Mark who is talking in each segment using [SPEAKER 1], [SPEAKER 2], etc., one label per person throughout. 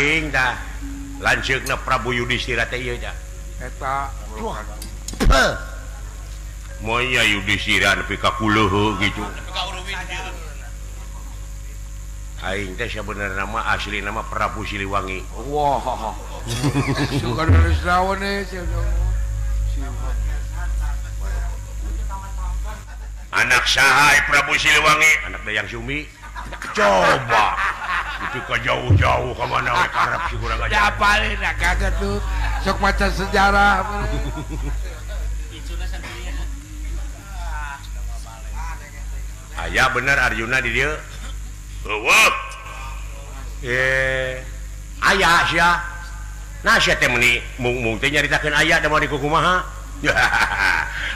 [SPEAKER 1] Aing tah lanceukna Prabu Yudhistira teh ieu tah.
[SPEAKER 2] Eta
[SPEAKER 1] moya Yudhistira nepi ka kuleuh gitu. Aing teh sabenerna mah asli nama Prabu Siliwangi.
[SPEAKER 2] Wah. Suka nulis naon
[SPEAKER 1] Anak saha Prabu Siliwangi? Anak Dayang Sumi. Coba. Itu ka jauh-jauh ka mana we karep si kurang aja.
[SPEAKER 2] Apalin kaget tuh. Sok maca sejarah.
[SPEAKER 1] Aya bener Arjuna di dieu. Eueuh. Aya sia. Nah sia teh meuni mung-mung teh nyaritakeun aya da moal dikukumaha.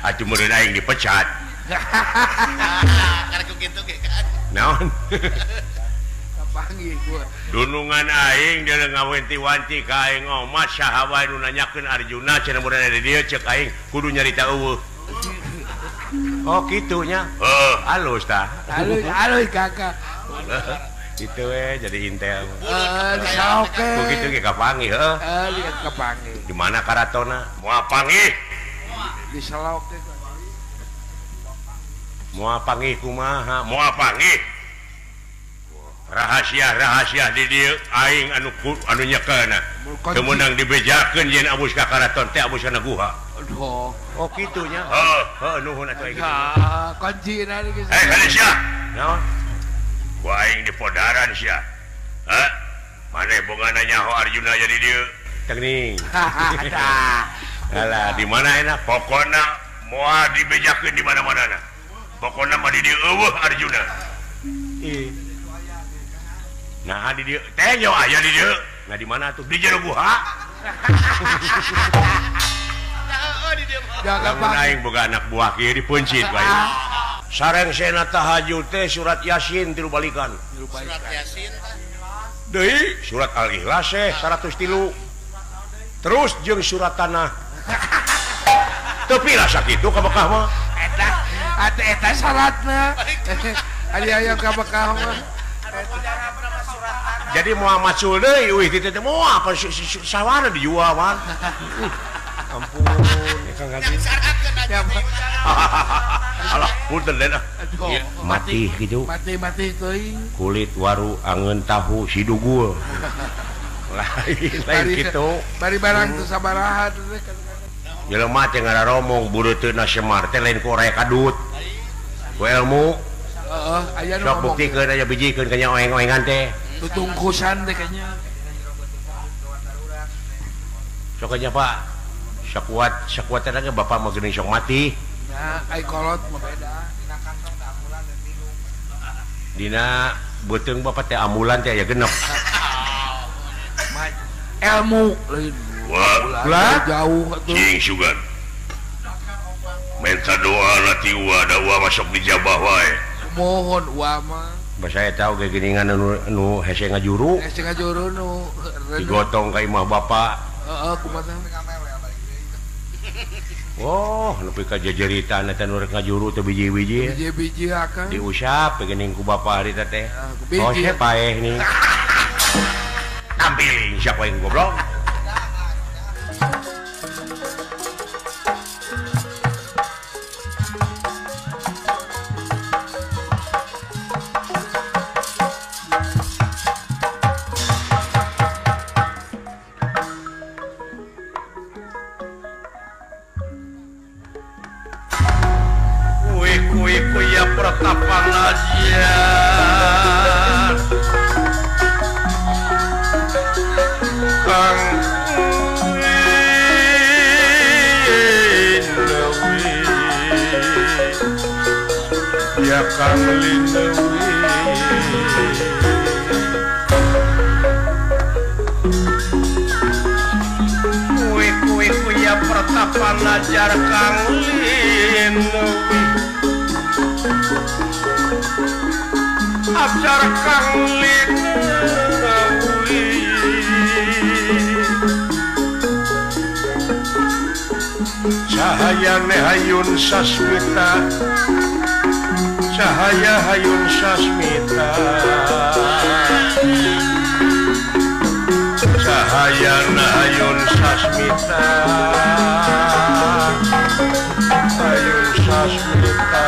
[SPEAKER 1] Atuh meureun aing dipecat.
[SPEAKER 3] Karek kitu ge kan.
[SPEAKER 1] Naon?
[SPEAKER 2] Kapanggih gua.
[SPEAKER 1] Dunungan aing deuleu ngawenti-wanti ka aing omat saha wae nu nanyakeun Arjuna cenah mun aya di dieu ceuk aing kudu nyarita eueuh. Oh kitu nya. Heuh, alus tah.
[SPEAKER 2] Alus, alus kakak.
[SPEAKER 1] Itu we jadi intel.
[SPEAKER 2] Heeh,
[SPEAKER 1] begitu ge kapanggih heuh.
[SPEAKER 2] Heeh, lihat kapanggih.
[SPEAKER 1] Di mana karatona? Moal panggih.
[SPEAKER 2] Di selok teh.
[SPEAKER 1] Moal panggih kumaha? Moal panggih. Rahasia-rahasia di dieu aing anu anu nyekelna. Teu meunang dibejakeun yen abus ka karaton teh abus kana guha.
[SPEAKER 2] Aduh.
[SPEAKER 1] Oh kitu nya. Heuh, heuh nuhun atuh aing.
[SPEAKER 2] Heeh, kuncina geus.
[SPEAKER 1] Eh, kali sia. Naon? Ku aing di podaran sia. Hah? Maneh bogana nyaho Arjuna jadi dieu. Teuning. Alah, di mana enak? Pokona moal dibejakeun di mana-mana. Pokona mah di dieu eueuh Arjuna. Ih. Nah di dieu teh nyaho aya di dieu. Nah di mana atuh? Di jero guha. Lamun aing boga anak buah kieu dipeuncit bae. Sareng sena tahajud teh surat Yasin tilu balikan.
[SPEAKER 3] Surat Yasin tah.
[SPEAKER 1] Deui surat Al-Ikhlas teh 103. Terus jeung surat tanah. Teu pira sakitu ka Mekah mah.
[SPEAKER 2] Eta atuh eta syaratna. Ari aya ka Mekah mah.
[SPEAKER 1] Jadi moal macul deui euy kitu teh moal apa sawarna dijual wan. Ampun, Kang Haji. Alah, punten den ah. Mati gitu.
[SPEAKER 2] Mati-mati teuing.
[SPEAKER 1] Kulit waru angeun tahu sidugul. Lain lain kitu.
[SPEAKER 2] Bari barang teu sabaraha teh.
[SPEAKER 1] Jelema teh ngararomong bureuteuna Semar teh lain ku oraya kadut. Ku ilmu.
[SPEAKER 2] Heeh, aya nu
[SPEAKER 1] sok buktikeun aya bijikeun ka nya oeng-oengan teh.
[SPEAKER 2] Tutungkusan teh kayaknya.
[SPEAKER 1] Sok nya Pak. Sakuat sakuat teh ge bapak mah geuning sok mati.
[SPEAKER 2] Nya ai kolot mah beda.
[SPEAKER 4] Dina kantong teh ambulan teh tilu.
[SPEAKER 1] Dina beuteung bapak teh ambulan teh aya genep.
[SPEAKER 2] Ilmu lain.
[SPEAKER 1] Wah,
[SPEAKER 2] jauh atuh.
[SPEAKER 1] Cing sugan. Minta doa lati wa da wa masuk di jabah wae.
[SPEAKER 2] Mohon wa mah.
[SPEAKER 1] Bah saya tahu ge geuningan nu nu hese ngajuru.
[SPEAKER 2] Hese ngajuru nu
[SPEAKER 1] digotong ka imah bapak.
[SPEAKER 2] Heeh, kumaha.
[SPEAKER 1] Oh, nepi ka jejeritan eta nu rek ngajuru teh biji-biji.
[SPEAKER 2] Biji-biji akan
[SPEAKER 1] diusap geuning ku bapak harita teh. Oh, saya paeh nih. Tampil siapa yang goblok. Ajar Kang Linewi ajar Kang Linewi cahaya hayun sasmita cahaya hayun sasmita Ayana Ayun Sasmita, Ayun Sasmita.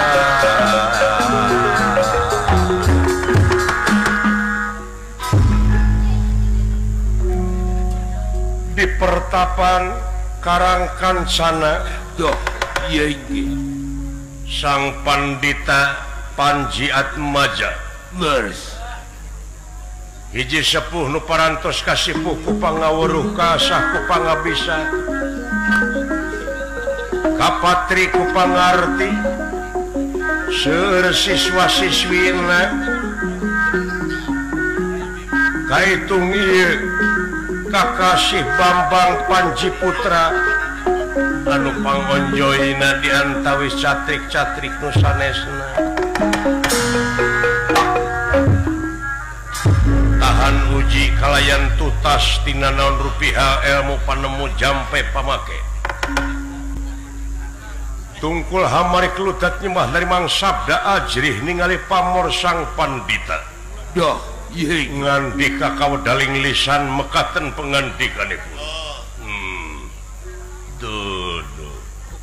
[SPEAKER 1] Di pertapan Karangkancana
[SPEAKER 2] doh ieu ge
[SPEAKER 1] Sang Pandita Panji Atmaja
[SPEAKER 2] leres
[SPEAKER 1] hiji sepuh nu parantos kasipuh ku pangaweruh kasah ku pangabisa kapatri ku pangarti seueur siswa-siswina kaitung ieu Kakasih Bambang Panji Putra anu pangonjoyna di antawis catrik-catrik nu sanesna. Tahan uji kalayan tutas tina naon rupiah ilmu panemu jampe pamake. Tungkul hamari keludat nyembah narimang sabda ajrih ningali pamor sang pandita.
[SPEAKER 2] Doh
[SPEAKER 1] ngandika kawedaling lisan mekaten pengandikanipun. Duh, duh.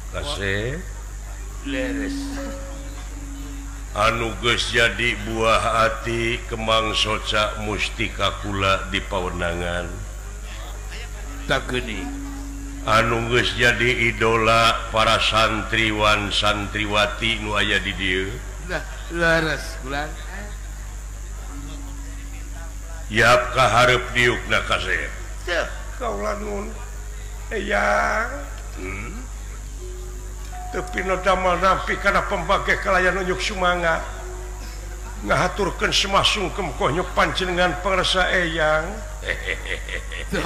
[SPEAKER 1] Kasih
[SPEAKER 2] leres.
[SPEAKER 1] Anu geus jadi buah ati kemang soca mustika kula di pawenangan.
[SPEAKER 2] Takeuni.
[SPEAKER 1] Anu geus jadi idola para santriwan santriwati nu aya di dieu.
[SPEAKER 2] Leres bulan.
[SPEAKER 1] Yap kaharep diukna kasep. Teh kaula nun. Eyang. Teu pinodamal nampi kana pembage kalayan unjuk sumanga. Ngahaturkeun semah sungkem konyuk panjenengan pangresa eyang.
[SPEAKER 2] Tuh,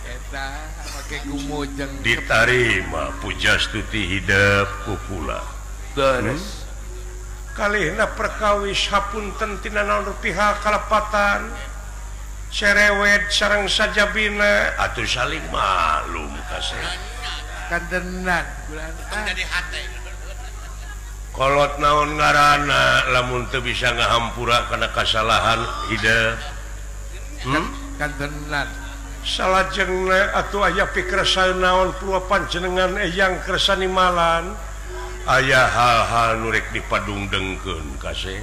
[SPEAKER 2] eta make gumujeng.
[SPEAKER 1] Ditarima pujastuti hidep ku kula.
[SPEAKER 2] Leres.
[SPEAKER 1] Kalihna perkawis hapunten tina naon rupiah kalepatan. Cerewet sareng sajabina atuh saling maklum kasih
[SPEAKER 2] kantenan bulan
[SPEAKER 3] jadi hate
[SPEAKER 1] kolot naon ngaranna lamun teu bisa ngahampura kana kasalahan hidep
[SPEAKER 2] kantenan
[SPEAKER 1] salajengna atuh aya pikersa naon purwa panjenengan eyang kersa nimalan aya hal-hal nu rek dipadungdengkeun kasih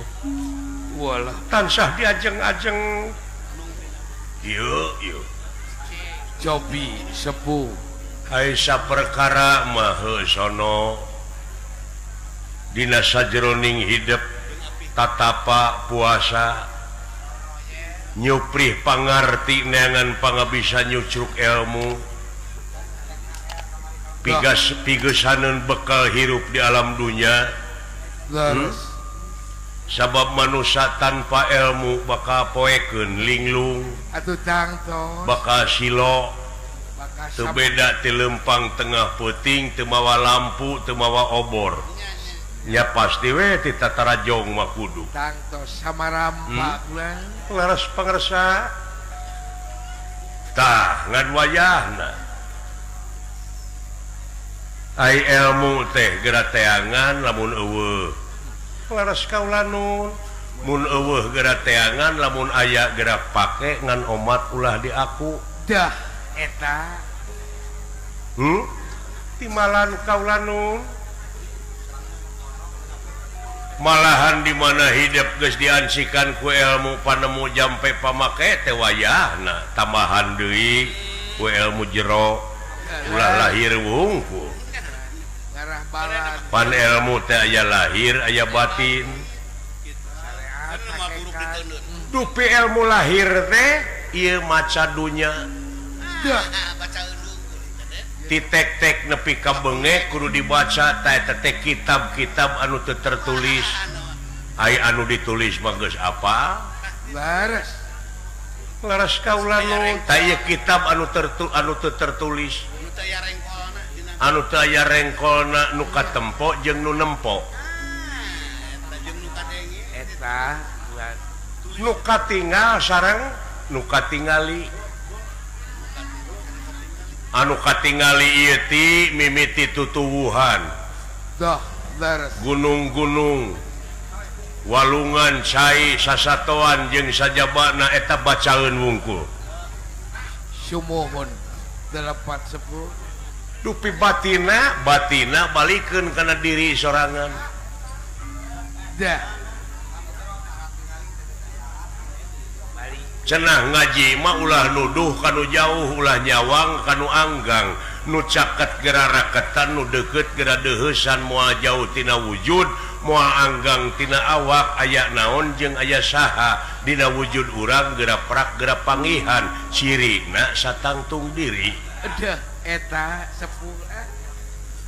[SPEAKER 2] walah
[SPEAKER 1] tansah diajeng-ajeng. Yuk, yuk.
[SPEAKER 2] Cobi sepuh.
[SPEAKER 1] Hai saperkara mah sono. Dina sajroning hidep tatapa puasa nyuprih pangarti neangan pangabisa nyucruk ilmu pigas pigesaneun bekal hirup di alam dunya. Sabab manusia tanpa ilmu bakal poekeun linglung
[SPEAKER 2] atuh tangtos
[SPEAKER 1] bakal silo teu beda ti lempang tengah peuting teu mawa lampu teu mawa obor nya pasti we ti tatarajong mah kudu
[SPEAKER 2] tangtos samarampa ulah
[SPEAKER 1] leres pangersa tah ngan wayahna ai ilmu teh geura teangan lamun eueuh leres kaula nun mun eueuh geura teangan lamun aya geura pake ngan omat ulah di aku
[SPEAKER 2] dah eta
[SPEAKER 1] timalan kaula nun malahan di mana hidup geus diansikan ku ilmu panemu jampe pamake teh wayahna tambahan deui ku ilmu jero ulah lahir wungkul pan ilmu teh aya lahir aya batin dupi ilmu lahir teh ieu maca dunya titek-tek nepi ka bengek kudu dibaca teh teh kitab-kitab anu teu tertulis ai anu ditulis mah geus apa
[SPEAKER 2] leres
[SPEAKER 1] leres kaula nu tah ieu kitab anu anu teu tertulis anu teu aya rengkolna nu katempo jeung nu nempo
[SPEAKER 2] eta
[SPEAKER 1] nu katingal sareng nu katingali anu katingali ieu ti mimiti tutuwuhan gunung-gunung walungan cai sasatoan jeung sajabana eta bacaeun wungkul.
[SPEAKER 2] Sumuhun 8 sepuh.
[SPEAKER 1] Dupi batina, batina balikeun kana diri sorangan.
[SPEAKER 2] Dah.
[SPEAKER 1] Cenah ngaji mah ulah nuduh kanu jauh, ulah nyawang kanu anggang. Nu caket gera raketan, nu deukeut gera deuheusan, moal jauh tina wujud, moal anggang tina awak, aya naon jeung aya saha dina wujud urang gera prak gera pangihan, cirina satangtung diri.
[SPEAKER 2] Deh eta sepuh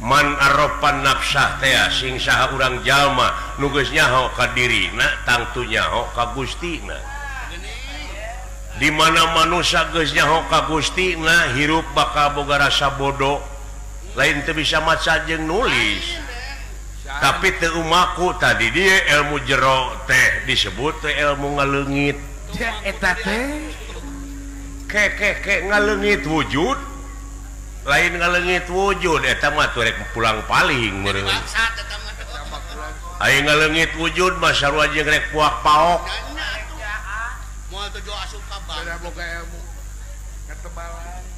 [SPEAKER 1] man aropan nafsah teh sing saha urang jalma nu geus nyaho ka dirina tangtu nyaho ka Gustina. Di mana manusia geus nyaho ka Gustina hirup bakal boga rasa bodoh, lain teu bisa maca jeung nulis. Tapi teu umaku tadi dia ilmu jero teh disebut teh ilmu ngaleungit.
[SPEAKER 2] Eta teh
[SPEAKER 1] ke ngaleungit wujud, lain ngaleungit wujud eta mah teu rek pulang paling meureun. Aya ngaleungit wujud mah sarua jeung rek puak paok.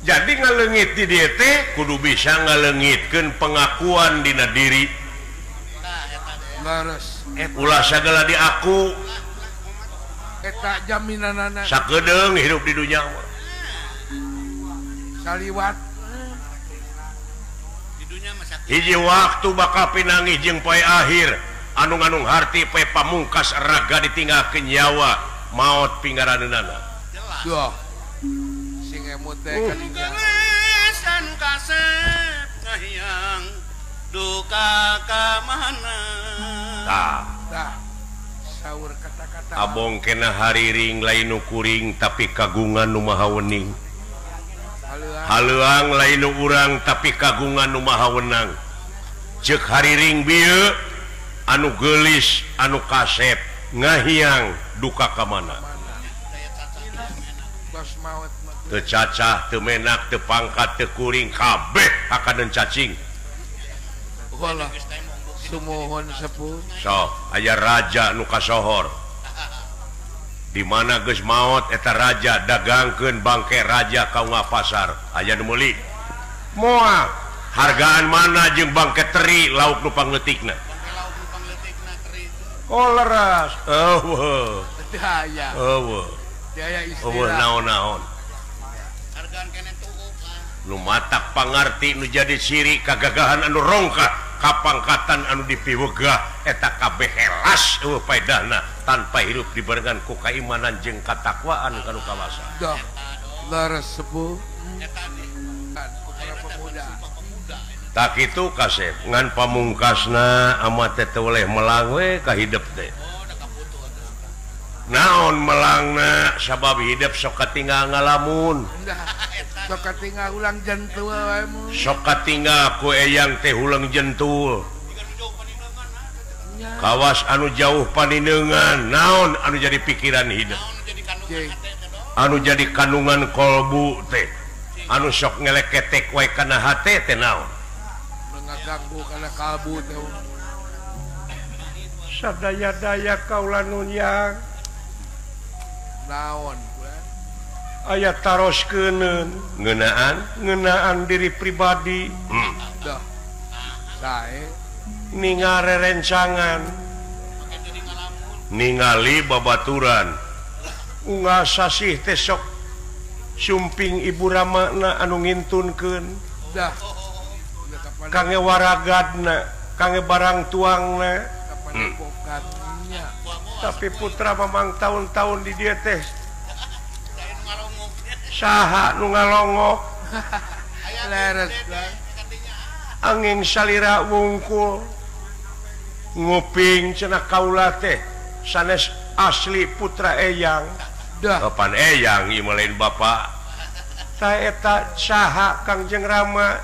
[SPEAKER 1] Jadi ngaleungit di dieu teh kudu bisa ngaleungitkeun pengakuan dina diri. Ulah sagala diaku.
[SPEAKER 2] Eta jaminanana.
[SPEAKER 1] Sakedeung hirup di dunya mah.
[SPEAKER 2] Saliwat.
[SPEAKER 3] Di dunya mah
[SPEAKER 1] hiji waktu bakal pinanggih jeung poe akhir anu nganung harti poe pamungkas raga ditinggalkeun nyawa maot pinggaraneunana.
[SPEAKER 2] Duh. Sing emut teh
[SPEAKER 3] kanisan kasep kahiyang duka ka mana.
[SPEAKER 1] Tah.
[SPEAKER 2] Tah. Saur kata-kata.
[SPEAKER 1] Abong kena hariring lain nu kuring tapi kagungan nu maha wening. Haleuang lain nu urang tapi kagungan nu maha wenang. Ceuk hariring bieu anu geulis anu kasep ngahiang duka ka mana. Teu cacah, teu menak, teu pangkat, teu kuring, kabeh akadeun cacing.
[SPEAKER 2] Walah, sumuhun sepuh.
[SPEAKER 1] So, aya raja nu kasohor. Di mana geus maot eta raja dagangkeun bangke raja ka ungah pasar. Aya nu meuli. Moal, hargaan mana jeung bangke teri lauk nu pangleutikna. Oh leras. Eueuh.
[SPEAKER 2] Teu aya.
[SPEAKER 1] Eueuh.
[SPEAKER 2] Teu aya istilah.
[SPEAKER 1] Eueuh naon-naon. Nu matak pangarti nu jadi siri kagagahan anu rongkah kapangkatan anu dipiwegah eta kabeh helas eueuh paedahna tanpa hirup dibarengan ku kaimanan jeung katakwaan kanu kawasa.
[SPEAKER 2] Dah leres sepuh.
[SPEAKER 1] Tak kitu kasep ngan pamungkasna amat teh teu weleh melang we ka hidep teh. Naon melangna sabab hidep sok katinggal ngalamun.
[SPEAKER 2] Sok katinggal ulang jentul wae mun.
[SPEAKER 1] Sok katinggal ku eyang teh ulang jentul. Kawas anu jauh paninengan, naon anu jadi pikiran hidup. Anu jadi kandungan kolbu teh. Anu sok ngeleketek wae kana hate teh naon.
[SPEAKER 2] Ngaganggu kana kalbu teh.
[SPEAKER 1] Sadaya-daya kaula nu yang
[SPEAKER 2] naon
[SPEAKER 1] aya taroskeun ngeunaan diri pribadi.
[SPEAKER 2] Dah sae
[SPEAKER 1] ningare rencangan ningali babaturan unggal sasih teh sok sumping ibu ramana anu ngintunkeun.
[SPEAKER 2] Dah
[SPEAKER 1] kangge waragadna kangge barang tuangna. Tapi putra mamang tahun-tahun di dieu teh saha nu ngalongok.
[SPEAKER 2] Leres
[SPEAKER 1] angin salira wungkul nguping cenah kaula teh sanes asli putra eyang.
[SPEAKER 2] Dah
[SPEAKER 1] kapan eyang ieu mah lain bapak. Tah eta saha Kangjeng Rama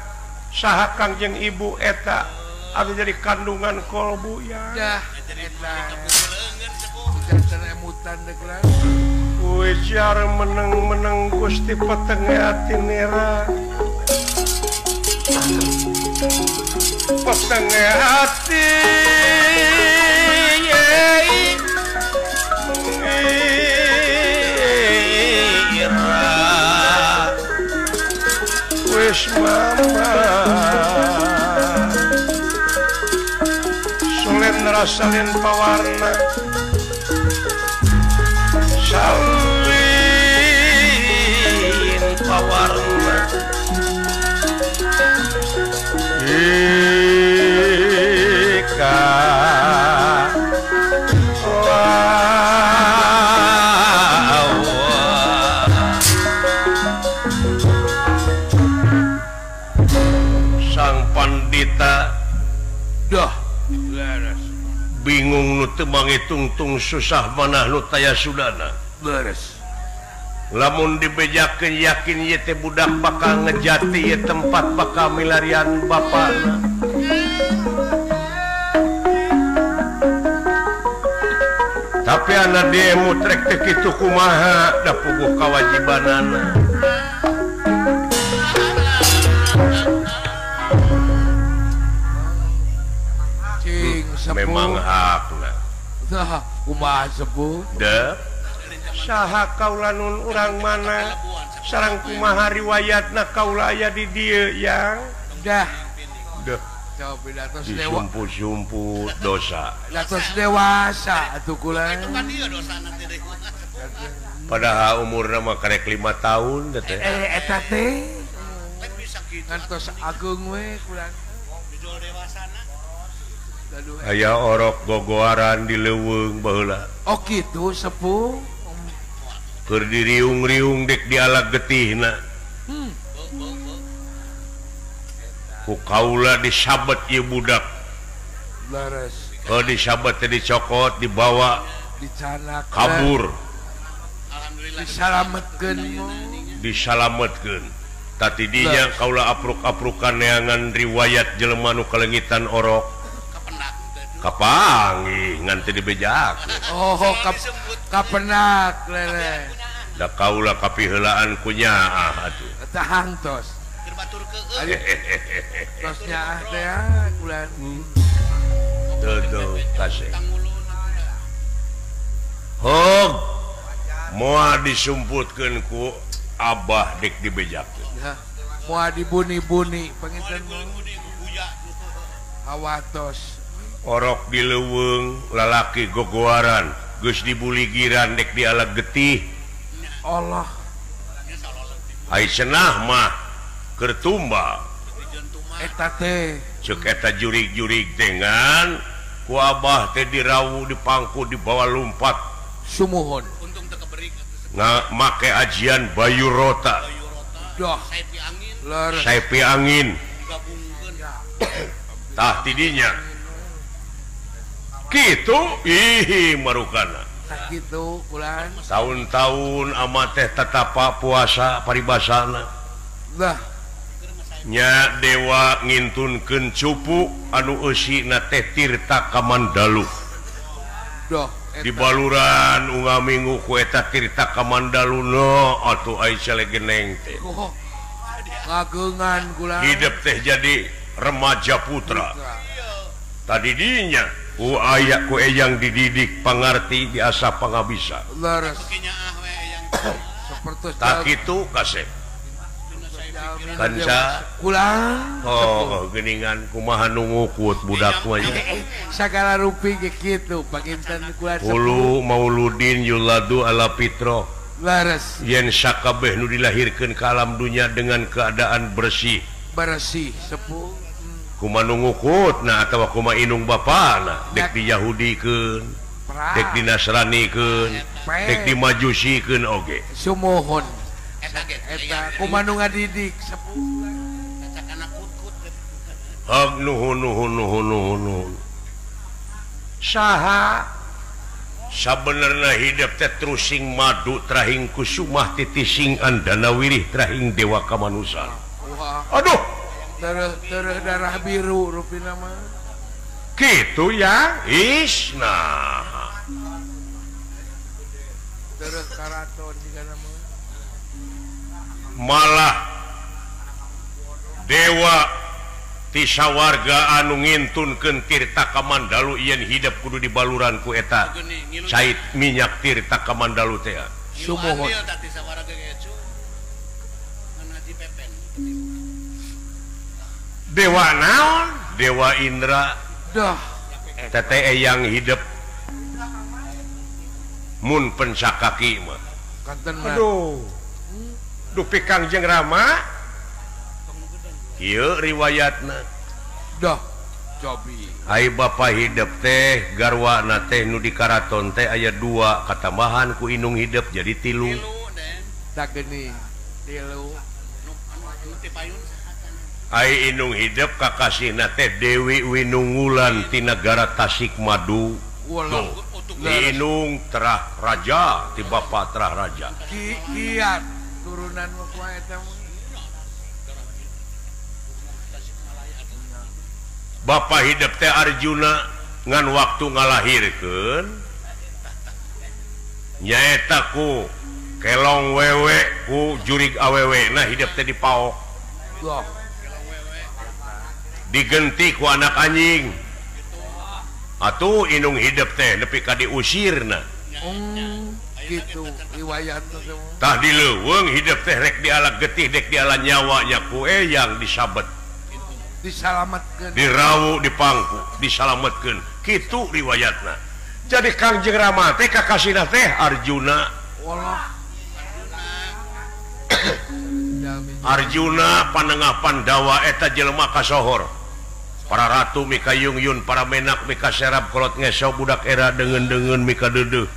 [SPEAKER 1] saha Kangjeng Ibu eta anu jadi kandungan kolbu ya.
[SPEAKER 2] Dah eta
[SPEAKER 1] Ujar meneng-meneng Gusti petenge ati nera. Petenge ati ira. Geus mama Solen rasalin pawarna Salin pawarna Ika Sang pandita dah bingung nu teu mangitungtung susah manah nu taya sudana
[SPEAKER 2] Leres.
[SPEAKER 1] Lamun dibejakeun yakin ieu teh budak bakal ngejati ieu tempat bakal milarian bapana. Tapi anak diemu trek teh kitu kumaha da puguh kawajibanana.
[SPEAKER 2] Cing sepuh.
[SPEAKER 1] Memang hakna.
[SPEAKER 2] Tah kumaha sepuh?
[SPEAKER 1] Deuh. Saha kaula nun urang mana sareng kumaha riwayatna kaula aya di dieu yang
[SPEAKER 2] dah
[SPEAKER 1] deuh disumput-sumput dosa
[SPEAKER 2] datos dewasa atuh kula
[SPEAKER 1] padahal umurna mah karek 5 tahun teh
[SPEAKER 2] eta teh ngantos ageung we kula
[SPEAKER 1] aya orok gogoaran di leuweung baheula.
[SPEAKER 2] Oh kitu sepuh
[SPEAKER 1] keur diriung-riung dek dialag getihna. Ku kaula disabet ieu budak.
[SPEAKER 2] Leres.
[SPEAKER 1] Oh disabet teh dicokot dibawa
[SPEAKER 2] dicanak
[SPEAKER 1] kabur.
[SPEAKER 3] Alhamdulillah
[SPEAKER 2] disalametkeun.
[SPEAKER 1] Disalametkeun. Tadi dinya kaula apruk-aprukan neangan riwayat jelema nu kalengitan orok. Kapanggih ngan teu dibejakeun.
[SPEAKER 2] Oh kapenak lele.
[SPEAKER 1] Da kaula kapiheulaan ku nyaah atuh.
[SPEAKER 2] Eta hangtos.
[SPEAKER 3] Keur batur keueut.
[SPEAKER 2] Tos nyaah teh kula.
[SPEAKER 1] Teu kasih. Hog moal disumputkeun ku abah dek dibejakeun.
[SPEAKER 2] Moal dibuni-buni panginten hawatos.
[SPEAKER 1] Orok di leuweung lalaki gogoaran geus dibuligiran dek dialag getih.
[SPEAKER 2] Allah
[SPEAKER 1] ai cenah mah keur tumbal
[SPEAKER 2] eta teh
[SPEAKER 1] ceuk eta jurig-jurig dengan ku abah teh dirawu dipangku dibawa lumpat
[SPEAKER 2] sumuhun
[SPEAKER 3] untung teu keberik
[SPEAKER 1] make ajian Bayu Rota
[SPEAKER 2] doh
[SPEAKER 1] saipi angin tah tidinya gitu ih marukana
[SPEAKER 2] gitu kulan
[SPEAKER 1] tahun-tahun ama teh tatapa puasa paribasana
[SPEAKER 2] lah
[SPEAKER 1] nya dewa ngintunkeun cupu anu eusina teh Tirta Kamandalu
[SPEAKER 2] doh
[SPEAKER 1] di baluran unggal minggu ku eta Tirta Kamandalu no atuh ai salegeneng teh
[SPEAKER 2] kageungan kulan
[SPEAKER 1] hidup teh jadi remaja putra tadi dinya ku aya ku eyang dididik pangarti diasa pangabisa.
[SPEAKER 2] Leres.
[SPEAKER 1] Tak kitu kasep. Kanca
[SPEAKER 2] kulang.
[SPEAKER 1] Oh, geuningan kumaha nu ngukut budak mah nya.
[SPEAKER 2] Sagala rupi ge kitu panginten kula.
[SPEAKER 1] Ulu mauludin yuladu ala fitro.
[SPEAKER 2] Leres.
[SPEAKER 1] Yen sakabeh nu dilahirkeun ka alam dunya dengan keadaan bersih.
[SPEAKER 2] Bersih sepuh.
[SPEAKER 1] Kuma nu ngukutna atawa kuma inung bapana dek di Yahudikeun dek di Nasranikeun dek di Majusikeun oge
[SPEAKER 2] sumuhun eta kuma nu ngadidik sepuh
[SPEAKER 1] hag nuhun nuhun nuhun nuhun saha sabenerna hidup teh trusing madu trahing kusumah titising andana wirih trahing dewa kamanusan. Aduh
[SPEAKER 2] darah darah biru rupina mah
[SPEAKER 1] kitu ya is nah
[SPEAKER 2] darah karaton jigana mah
[SPEAKER 1] malah dewa ti sawarga anu ngintunkeun Tirta Kamandalu yen hidup kudu dibaluran ku eta cait minyak Tirta Kamandalu teh
[SPEAKER 2] sumuhun.
[SPEAKER 1] Dewa naon? Dewa Indra.
[SPEAKER 2] Dah.
[SPEAKER 1] Tete yang hidup mun pensakaki mah. Aduh. Dupi Kangjeng Rama. Ieu riwayatna.
[SPEAKER 2] Dah. Cobi.
[SPEAKER 1] Ai bapa hidup teh garwana teh nu di karaton teh aya 2 katambahan ku indung hidup jadi 3.
[SPEAKER 2] Tah geuning. 3.
[SPEAKER 1] Ai indung hidup kakasihna teh Dewi Winungulan ti nagara Tasikmadu. Inung terah raja ti bapa terah raja.
[SPEAKER 2] Kiat turunan mah kumaha eta mah.
[SPEAKER 1] Bapa hidup teh Arjuna ngan waktu ngalahirkeun nyaeta ku kelong wewe ku jurig awewe nah hidup teh dipaok. Digenti ku anak anjing. Atuh indung hidup teh nepi ka diusirna.
[SPEAKER 2] Gitu riwayatna teh.
[SPEAKER 1] Tah dileuweung hidup teh rek diala getih dek diala nyawa nya ku eyang disabet.
[SPEAKER 2] Disalametkeun.
[SPEAKER 1] Dirawu dipangku, disalametkeun. Kitu riwayatna. Jadi Kangjeng Rama teh kakasihna teh Arjuna.
[SPEAKER 2] Walah.
[SPEAKER 1] Arjuna panengah Pandawa eta jelema kasohor. Para ratu mika yung-yun, para menak mika serap kolot ngeso budak era dengen-dengen mika deudeuh.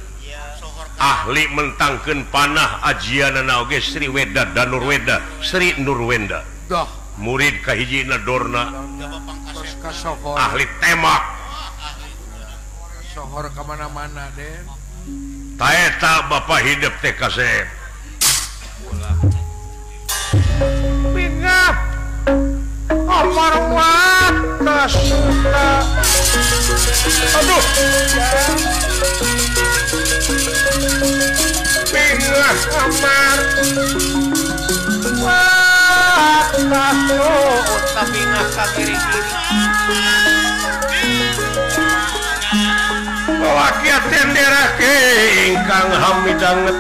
[SPEAKER 1] Ahli mentangkeun panah ajianana oge Sri Weda Danurweda, Sri Nurwenda.
[SPEAKER 2] Dah.
[SPEAKER 1] Murid kahijina Dorna. Ahli temak.
[SPEAKER 2] Sohor ka mana-mana den.
[SPEAKER 1] Ta eta bapa hidup teh kasep. Bingah. Amarwata suta. Aduh. Bingah amar. Wata suta
[SPEAKER 4] bingah ka kiri-kiri.
[SPEAKER 1] Wakiat tenderake ingkang hamidanget.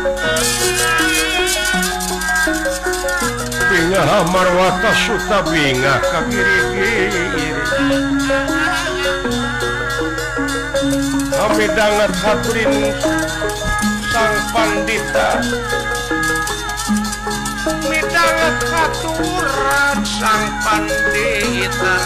[SPEAKER 1] Bingah marwata suta bingah ka kiri-kiri. Hamidanget haturin sang pandita. Midanget haturan sang pandita.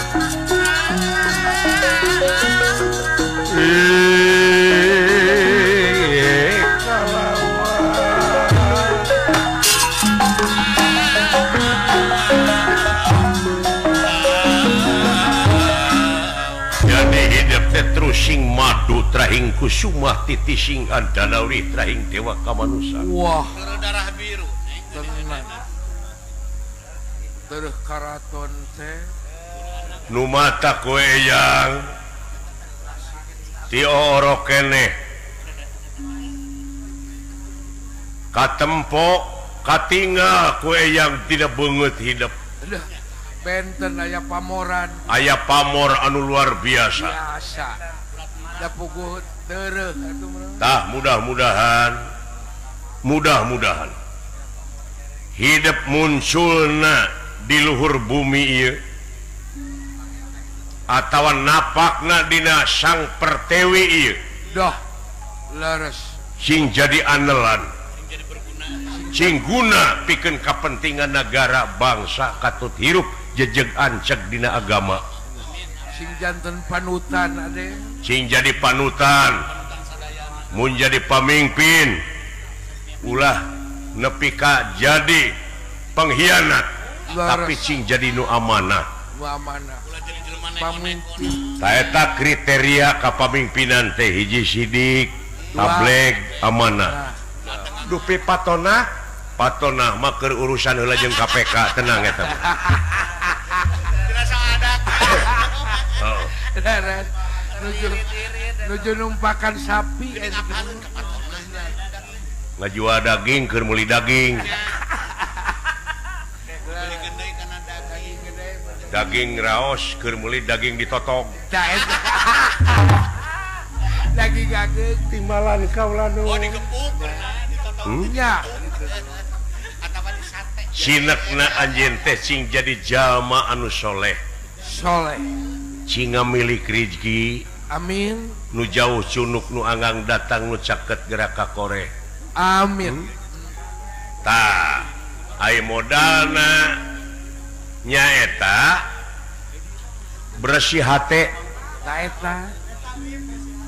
[SPEAKER 1] Jadi hidup teh terusing madu trahing kusumah titising andanauri trahing dewa kamanusa.
[SPEAKER 2] Wah,
[SPEAKER 3] darah biru.
[SPEAKER 2] Tenang. Terus karaton teh
[SPEAKER 1] nu mata ku eyang ti oro keneh katempo katingal ku eyang tidak beungeut hidup.
[SPEAKER 2] Benten aya pamoran.
[SPEAKER 1] Aya pamor anu luar biasa.
[SPEAKER 2] Biasa. Da puguh tereuh atuh mah.
[SPEAKER 1] Tah mudah-mudahan hidup munculna di luhur bumi ieu atawa napakna dina sang pertewi ieu.
[SPEAKER 2] Dah leres.
[SPEAKER 1] Sing jadi andalan. Sing guna pikeun kapentingan negara bangsa katut hirup jejeg anceg dina agama.
[SPEAKER 2] Sing janten panutan ade.
[SPEAKER 1] Sing jadi panutan. Mun jadi pamimpin ulah nepi ka jadi pengkhianat, tapi sing jadi nu amanah.
[SPEAKER 2] Nu amanah. Pamimpin.
[SPEAKER 1] Taeta kriteria kapamimpinan teh hiji sidik, tableg, amanah. Dupi patonah, patonah mah keur urusan heula jeung KPK, tenang eta mah. Oh.
[SPEAKER 2] Nuju numpakan sapi
[SPEAKER 1] ngajual daging keur meuli daging. Daging raos keur meuli daging ditotog.
[SPEAKER 2] Daging ageng
[SPEAKER 1] timbalan kaula nu.
[SPEAKER 3] Oh digepuk ditotog.
[SPEAKER 2] Nya.
[SPEAKER 1] Sinekna anjeun teh cing jadi jalma anu soleh.
[SPEAKER 2] Soleh.
[SPEAKER 1] Cing ngamilik rizki.
[SPEAKER 2] Amin.
[SPEAKER 1] Nu jauh cunuk nu anggang datang nu caket gerak ka koreh.
[SPEAKER 2] Amin.
[SPEAKER 1] Tah, ai modalna nyaeta bersih hate.
[SPEAKER 2] Ta eta.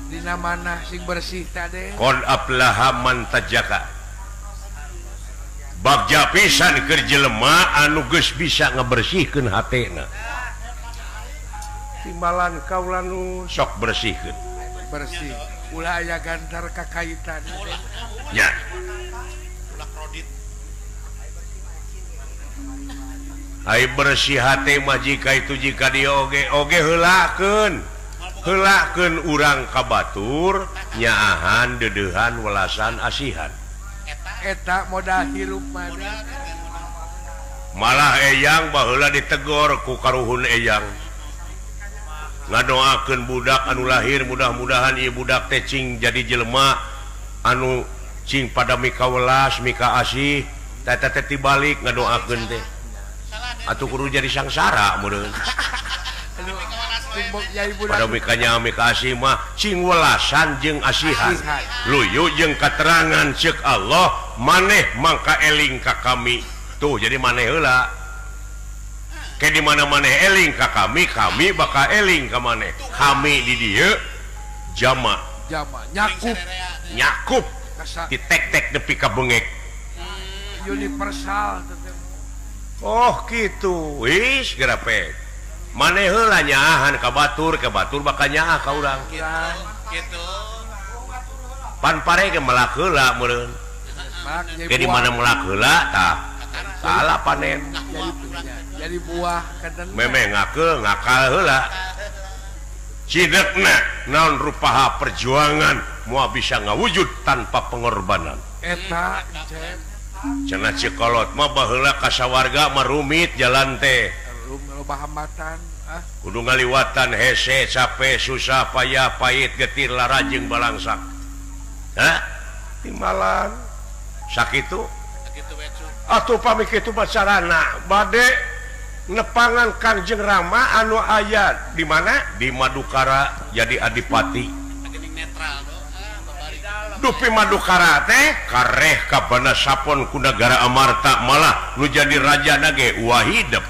[SPEAKER 2] Dina mana sing bersih tade?
[SPEAKER 1] Qad aflaha man tajaka. Bagja pisan keur jelema anu geus bisa ngabersihkeun hatena. Timbalan kaula nu sok bersihkeun.
[SPEAKER 2] Bersih. Ulah aya gantar kakaitan.
[SPEAKER 1] Nya.
[SPEAKER 3] Ulah krodit.
[SPEAKER 1] Ai bersih hate mah jika itu jika dia oge oge heulakeun. Heulakeun urang ka batur nyaahan deudeuhan welasan asihan.
[SPEAKER 2] Eta modal hirup mah.
[SPEAKER 1] Malah eyang baheula ditegor ku karuhun eyang. Ngadoakeun budak anu lahir mudah-mudahan ieu budak teh cing jadi jelema anu cing pada mika welas mika asih teh teh tibalik ngadoakeun teh. Atuh kudu jadi sangsara meureun. Pada mikanya mika asih mah cing welasan jeung asihan. Luyu jeung katerangan ceuk Allah maneh mangka eling ka kami. Tuh jadi maneh heula. Ke di mana maneh eling ka kami, kami bakal eling ka maneh. Kami di dieu jama.
[SPEAKER 2] Jama nyakup.
[SPEAKER 1] Nyakup. Ditek-tek nepi ka bengek.
[SPEAKER 2] Universal.
[SPEAKER 1] Oh kitu. Wis gerape. Maneh heula nyaahan ka batur bakal nyaah ka urang.
[SPEAKER 3] Kitu.
[SPEAKER 1] Pan pare ge melak heula meureun. Ke di mana melak heula tah. Salah panen.
[SPEAKER 2] Jadi buah kaden.
[SPEAKER 1] Memeh ngakeul ngakal heula. Cidekna naon rupaha perjuangan moal bisa ngawujud tanpa pengorbanan.
[SPEAKER 2] Eta
[SPEAKER 1] cenah Cikolot mah baheula ka sawarga mah rumit jalan teh.
[SPEAKER 2] Loba hambatan ah.
[SPEAKER 1] Kudu ngaliwatan hese capek susah payah pahit getir larajeng balangsak. Hah? Timbalan sakitu. Atuh pami kitu mah carana bade nepangan Kangjeng Rama anu aya di mana? Di Madukara jadi adipati. Dupi Madukara teh kareh ka bana sapon ku nagara Amarta malah nu jadi raja nage wahidep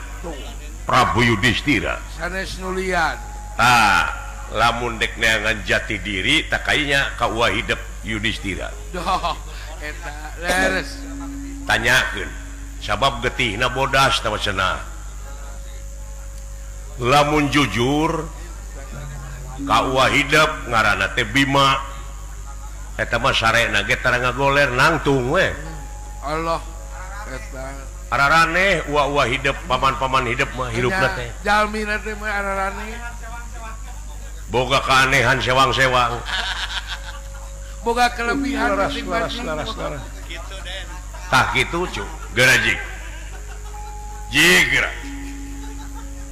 [SPEAKER 1] Prabu Yudhistira.
[SPEAKER 2] Sanes nulian.
[SPEAKER 1] Tah, lamun dek neangan jati diri tak kayaknya ka wahidep Yudhistira.
[SPEAKER 2] Doh, eta leres.
[SPEAKER 1] Tanyakeun sabab getihna bodas tah cenah. Lamun jujur ka wahidep ngaranna teh Bima. Eta mah sarena ge tara ngagoler nangtung we.
[SPEAKER 2] Allah eta
[SPEAKER 1] araraneh uwa-uwa hidep paman-paman hidep mah hirupna teh.
[SPEAKER 2] Jalmina teh mah araraneh.
[SPEAKER 1] Boga keanehan sewang-sewang.
[SPEAKER 2] Boga kelebihan
[SPEAKER 1] laras laras. Tah kitu cu, geura jig. Jig geura.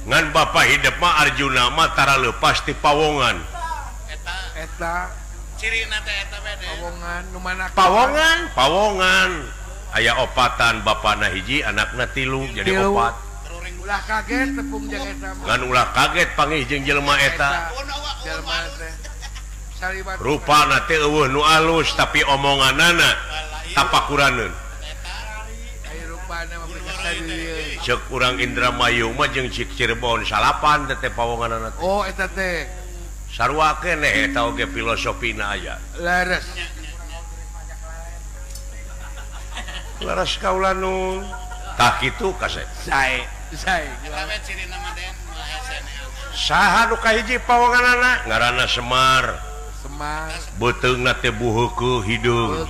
[SPEAKER 1] Ngan bapa hidep mah Arjuna mah tara leupas ti pawongan.
[SPEAKER 3] Eta
[SPEAKER 2] eta
[SPEAKER 3] cirina teh eta we
[SPEAKER 2] pawongan nu mana?
[SPEAKER 1] Pawongan, pawongan. Aya opatan bapana hiji anakna tilu jadi
[SPEAKER 2] tilu.
[SPEAKER 1] Opat.
[SPEAKER 2] Ulah kaget tepung jeung eta.
[SPEAKER 1] Ngan ulah kaget panggih jeung jelema eta.
[SPEAKER 2] Jelema teh.
[SPEAKER 1] Rupana teh eueuh nu alus tapi omonganana tapakuraneun. Ceuk urang Indramayu mah jeung cik Cirebon salapan teh pawonganana teh.
[SPEAKER 2] Oh eta teh.
[SPEAKER 1] Sarua keneh eta oge filosofina aya.
[SPEAKER 2] Leres.
[SPEAKER 1] Leres kaula nu tah kitu kasep.
[SPEAKER 2] Sae, sae.
[SPEAKER 3] Eta we cirina mah den
[SPEAKER 1] Saha nu kahiji pawonganana? Ngaranna Semar.
[SPEAKER 2] Semar.
[SPEAKER 1] Beuteungna teh buheukeul hideung.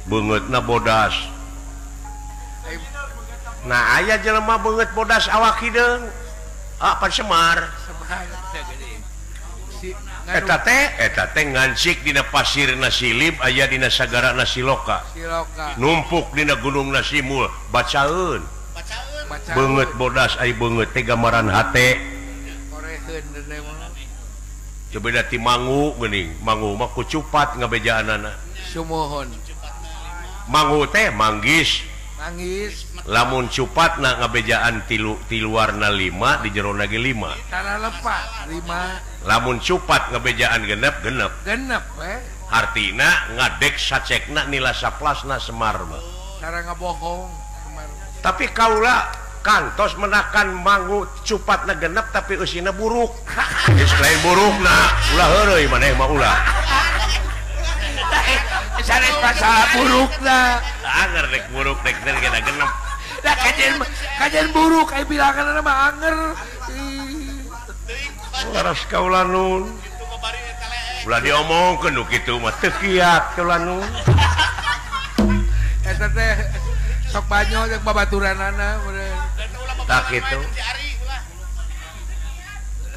[SPEAKER 1] Beungeutna bodas. Nah aya jelema beungeut bodas awak hideung. Ah pan Semar.
[SPEAKER 2] Semar teh gede.
[SPEAKER 1] Eta teh ngancik dina pasir Nasilib aya dina sagara Nasiloka.
[SPEAKER 2] Siloka.
[SPEAKER 1] Numpuk dina gunung Nasimul, bacaeun.
[SPEAKER 3] Bacaeun.
[SPEAKER 1] Beungeut bodas ai beungeut teh gambaran hate.
[SPEAKER 2] Koreheun teh mah.
[SPEAKER 1] Coba da ti mangu geuning, mangu mah kucupat ngabejaanana.
[SPEAKER 2] Sumuhun.
[SPEAKER 1] Mangu teh manggis.
[SPEAKER 2] Nangis.
[SPEAKER 1] Lamun cupatna ngabejaan tilu warna 5 di jerona ge 5.
[SPEAKER 2] Tara lepat 5.
[SPEAKER 1] Lamun cupat ngabejaan genep genep.
[SPEAKER 2] Genep we.
[SPEAKER 1] Artina ngadek sacekna nila saplasna Semar mah.
[SPEAKER 2] Tara ngabohong Semar.
[SPEAKER 1] Tapi kaula kantos menakan manggu cupatna genep tapi eusina buruk. Geus lain burukna, ulah heureuy maneh mah ulah.
[SPEAKER 2] Sanes masalah burukna.
[SPEAKER 1] Anger rek buruk rek teh genep.
[SPEAKER 2] Lah kajian buruk aya bilanganna mah anger.
[SPEAKER 1] Laras kaula nun. Ulah diomongkeun nu kitu mah teu kiat kaula nun.
[SPEAKER 2] Eta teh sok banyo jeung babaturanana
[SPEAKER 1] tah kitu.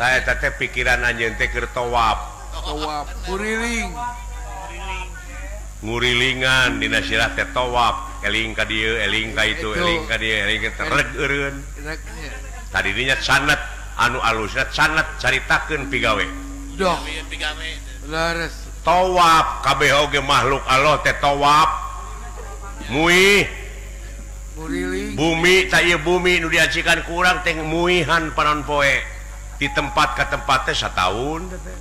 [SPEAKER 1] Tah eta teh pikiran anjeun teh keur tawaf.
[SPEAKER 2] Tawaf kuriling.
[SPEAKER 1] Ngurilingan dina sirah teh tawaf, eling ka dieu, eling ka itu, eling ka dieu, eling ka reg eureun. Tadi dinya sanad anu alusna sanad caritakeun pigawe.
[SPEAKER 2] Doh. Leres.
[SPEAKER 1] Tawaf kabeh oge makhluk Allah teh tawaf. Muih
[SPEAKER 2] nguriling.
[SPEAKER 1] Bumi ta ieu bumi nu diacikan ku urang teh muihan panon poe. Di tempat ka tempat teh sataun teh.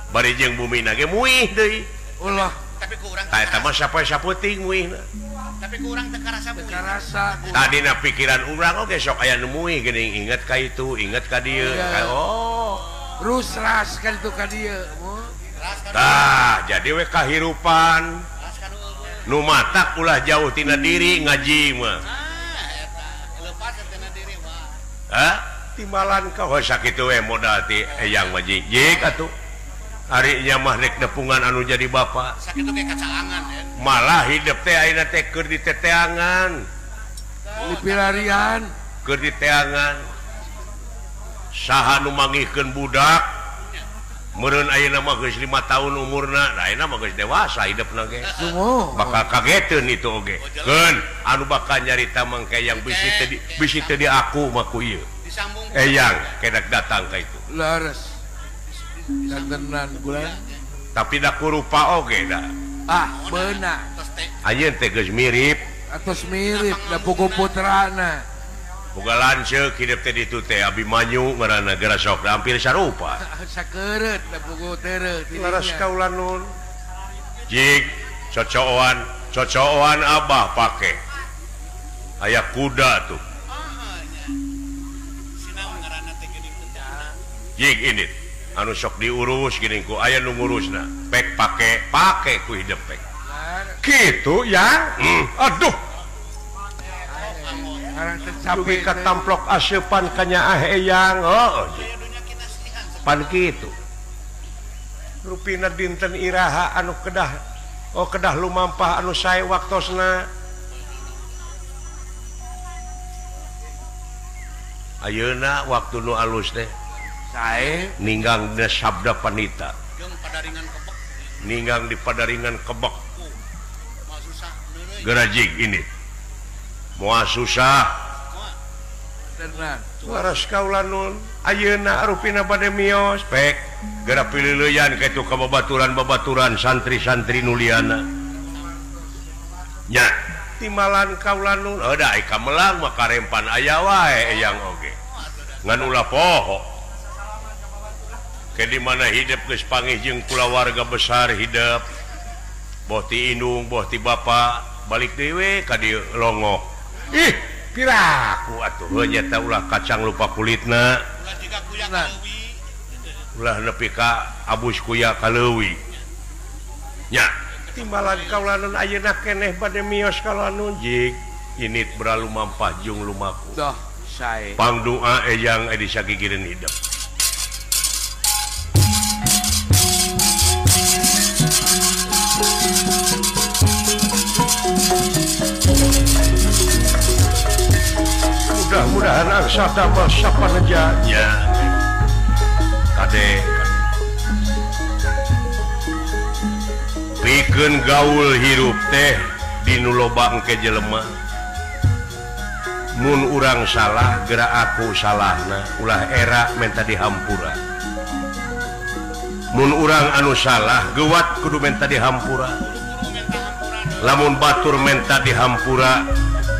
[SPEAKER 1] Bari jeung bumina ge muih deui.
[SPEAKER 2] Ulah.
[SPEAKER 3] Tapi ku urang
[SPEAKER 1] tah eta mah sapoe saputing muihna.
[SPEAKER 3] Tapi ku urang teu karasa muih.
[SPEAKER 2] Karasa.
[SPEAKER 1] Tadina pikiran urang oge sok aya nu muih geuning inget ka itu, inget ka dieu. Oh.
[SPEAKER 2] Rusras ka ditu ka dieu.
[SPEAKER 1] Tah, jadi we kahirupan. Nu matak ulah jauh tina diri ngaji mah.
[SPEAKER 3] Ah, eta. Lepas tina diri mah.
[SPEAKER 1] Hah? Timbalan ka heuh sakitu we modal ti eyang mah jik atuh. Ari nya mah rek nepungan anu jadi bapak.
[SPEAKER 3] Sakitu ge kacalangan ya.
[SPEAKER 1] Malah hidup teh ayeuna teh keur diteteangan.
[SPEAKER 2] Dipilarian,
[SPEAKER 1] keur diteangan. Saha nu mangihkeun budak? Meureun ayeuna mah geus 5 tahun umurna, da ayeuna mah geus dewasa hidupna ge. Bakal kageteun itu oge. Keun anu bakal nyarita mangke yang bisi teu di aku mah ku ieu. Eyang kedak datang ka itu.
[SPEAKER 2] Leres. Dantenan gula.
[SPEAKER 1] Tapi da kurupa oge da.
[SPEAKER 2] Ah, beuna.
[SPEAKER 1] Ayeuna teh geus mirip.
[SPEAKER 2] Atos mirip da pugu putrana.
[SPEAKER 1] Boga lanceuk hidup teh ditu teh Abimanyu ngaranna geura sok hampir sarupa.
[SPEAKER 2] Sakeureut da pugu tereuh.
[SPEAKER 1] Laras kaula nun. Jig cocoan, cocoan abah pake. Aya kuda tuh. Jig ini anu sok diurus geuning ku aya nu ngurusna. Pek pake, pake ku hidup pek. Kitu ya. Aduh. Dugi ka tamplok aseupan ka nyaah eyang. Oh, pan kitu. Rupina dinten iraha anu kedah oh kedah lumampah anu sae waktosna. Ayeuna waktu nu alus teh
[SPEAKER 2] sae
[SPEAKER 1] ninggang dina sabda panita. Ninggang di padaringan kebek. Gerajig ini. Moal susah. Waras kaula nun ayeuna rupina bade mios pek geura pilileuyan ka itu ka babaturan-babaturan santri-santri nu liana. Nya timbalan kaula nun heuh da ka melang mah karempan aya wae eyang oge. Ngan ulah poho. Ke di mana hidup geus pangih jeung kulawarga besar hidup. Boh ti indung, boh ti bapa, balik deui we ka dieu longok. Ih, piraku atuh heuh nya teh ulah kacang lupa kulitna.
[SPEAKER 3] Ulah jiga kuya ka leuwi.
[SPEAKER 1] Ulah nepi ka abus kuya ka leuwi. Nya, timbalan kaula nun ayeuna keneh bade mios kaula nun jig. Init beralumampah jung lumaku.
[SPEAKER 2] Doh, sae.
[SPEAKER 1] Pangdoa eyang edi sagigireun hidup. Mudah-mudahan angsa damel sapaneja nya. Kade pikeun gaul hirup teh dinu loba engke jelema. Mun urang salah geura aku salahna, ulah era menta dihampura. Mun urang anu salah geuwat kudu menta dihampura. Lamun batur menta dihampura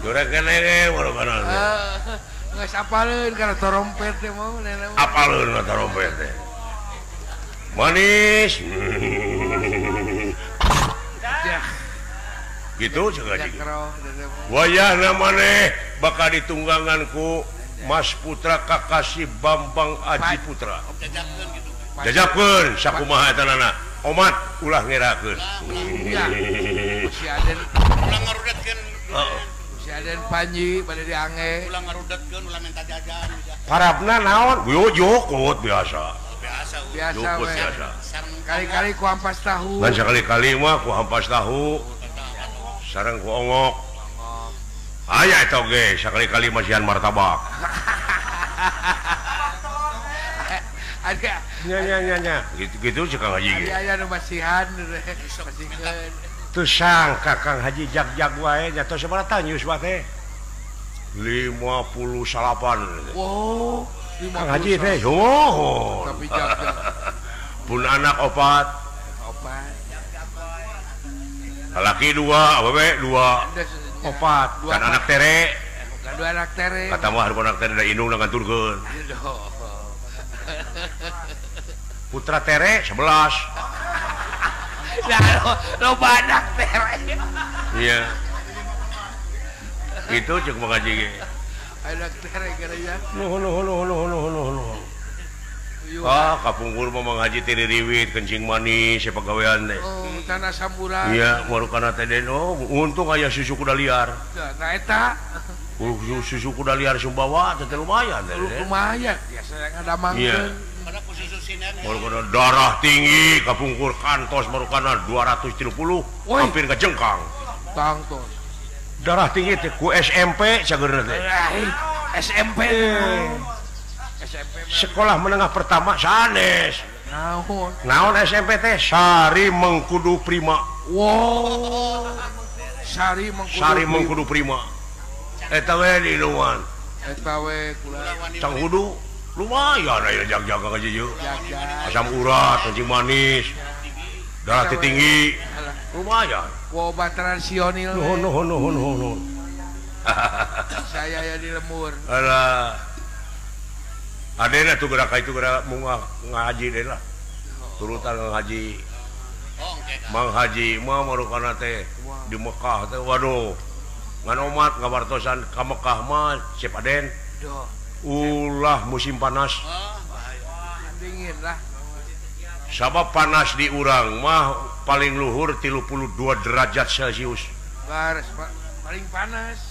[SPEAKER 1] Jurek keneh marukana teh.
[SPEAKER 2] Geus apaleun kana trompet teh mau
[SPEAKER 1] apaleun kana trompet teh. Manis. Gitu cek haji. Wayahna maneh bakal ditunggangan ku Mas Putra Kakasih Bambang Aji Putra. Jajakeun sakumaha eta nana. Omat ulah ngerakeun.
[SPEAKER 2] Si Aden
[SPEAKER 3] ulah ngarudetkeun.
[SPEAKER 1] Heeh.
[SPEAKER 2] Si Aden Panji bade diange.
[SPEAKER 3] Ulah ngarudetkeun, ulah minta jajan.
[SPEAKER 1] Parabna naon? Jukut biasa.
[SPEAKER 2] Biasa we. Kali-kali ku ampas tahu.
[SPEAKER 1] Ngan sakali-kali mah ku ampas tahu. Sareng ku ongok. Aya eta oge sakali-kali masihan martabak.
[SPEAKER 2] Ada.
[SPEAKER 1] Nya nya nya nya. Gitu-gitu cek Kang Haji ge.
[SPEAKER 2] Aya nu masihan masihkeun.
[SPEAKER 1] Teu sangka Kang Haji jag-jag wae nya tos sabaraha tahun yuswa teh? 58.
[SPEAKER 2] Wow,
[SPEAKER 1] Kang Haji teh oh.
[SPEAKER 2] Tapi jag-jag.
[SPEAKER 1] Pun anak opat.
[SPEAKER 2] Opat.
[SPEAKER 1] Laki dua, awewe dua. Opat. Kan anak tere.
[SPEAKER 2] Bukan dua anak tere.
[SPEAKER 1] Kata mah anak tere da indung nganturkeun. Putra tere 11.
[SPEAKER 2] Nah, loba anak tere.
[SPEAKER 1] Iya. Itu cek Mang Haji ge.
[SPEAKER 2] Anak tere gara-gara.
[SPEAKER 1] Nuhun nuhun nuhun nuhun nuhun nuhun. Ah, kapungkur mah Mang Haji teh diriwit kencing manis siapa gawean teh.
[SPEAKER 2] Oh, tanah samburan.
[SPEAKER 1] Iya, marukana teh den. Oh, untung aya susu kuda liar.
[SPEAKER 2] Nah eta.
[SPEAKER 1] Susu kuda liar Sumbawa teh lumayan teh.
[SPEAKER 2] Lumayan, biasa ngadamangkeun.
[SPEAKER 1] Iya. Marukana darah tinggi kapungkur kantos marukana 230 hampir kejengkang.
[SPEAKER 2] Tangtos.
[SPEAKER 1] Darah tinggi teh ku SMP sageurna teh.
[SPEAKER 2] SMP.
[SPEAKER 1] Sekolah menengah pertama sanes.
[SPEAKER 2] Naon?
[SPEAKER 1] Naon SMP teh? Sari Mengkudu Prima.
[SPEAKER 2] Wow. Sari Mengkudu.
[SPEAKER 1] Sari Mengkudu Prima. Eta we di luan.
[SPEAKER 2] Eta we kula.
[SPEAKER 1] Canghudu lumayan aya jag-jaga ka dieu. Asam urat, kencing manis. Darah tinggi. Lumayan.
[SPEAKER 2] Ku obat tradisional.
[SPEAKER 1] Nuhun nuhun nuhun nuhun.
[SPEAKER 2] Saya ya di lemur.
[SPEAKER 1] Alah. Adena tuh gerak itu gerak mau ngaji deh lah, turutan ngaji, Mang Haji mah marukana teh di Mekah teh, waduh, ngan omat ngawartosan ka Mekah mah siap Aden, ulah musim panas,
[SPEAKER 2] dingin lah,
[SPEAKER 1] sabab panas di urang mah paling luhur 32 derajat Celcius,
[SPEAKER 2] paling panas.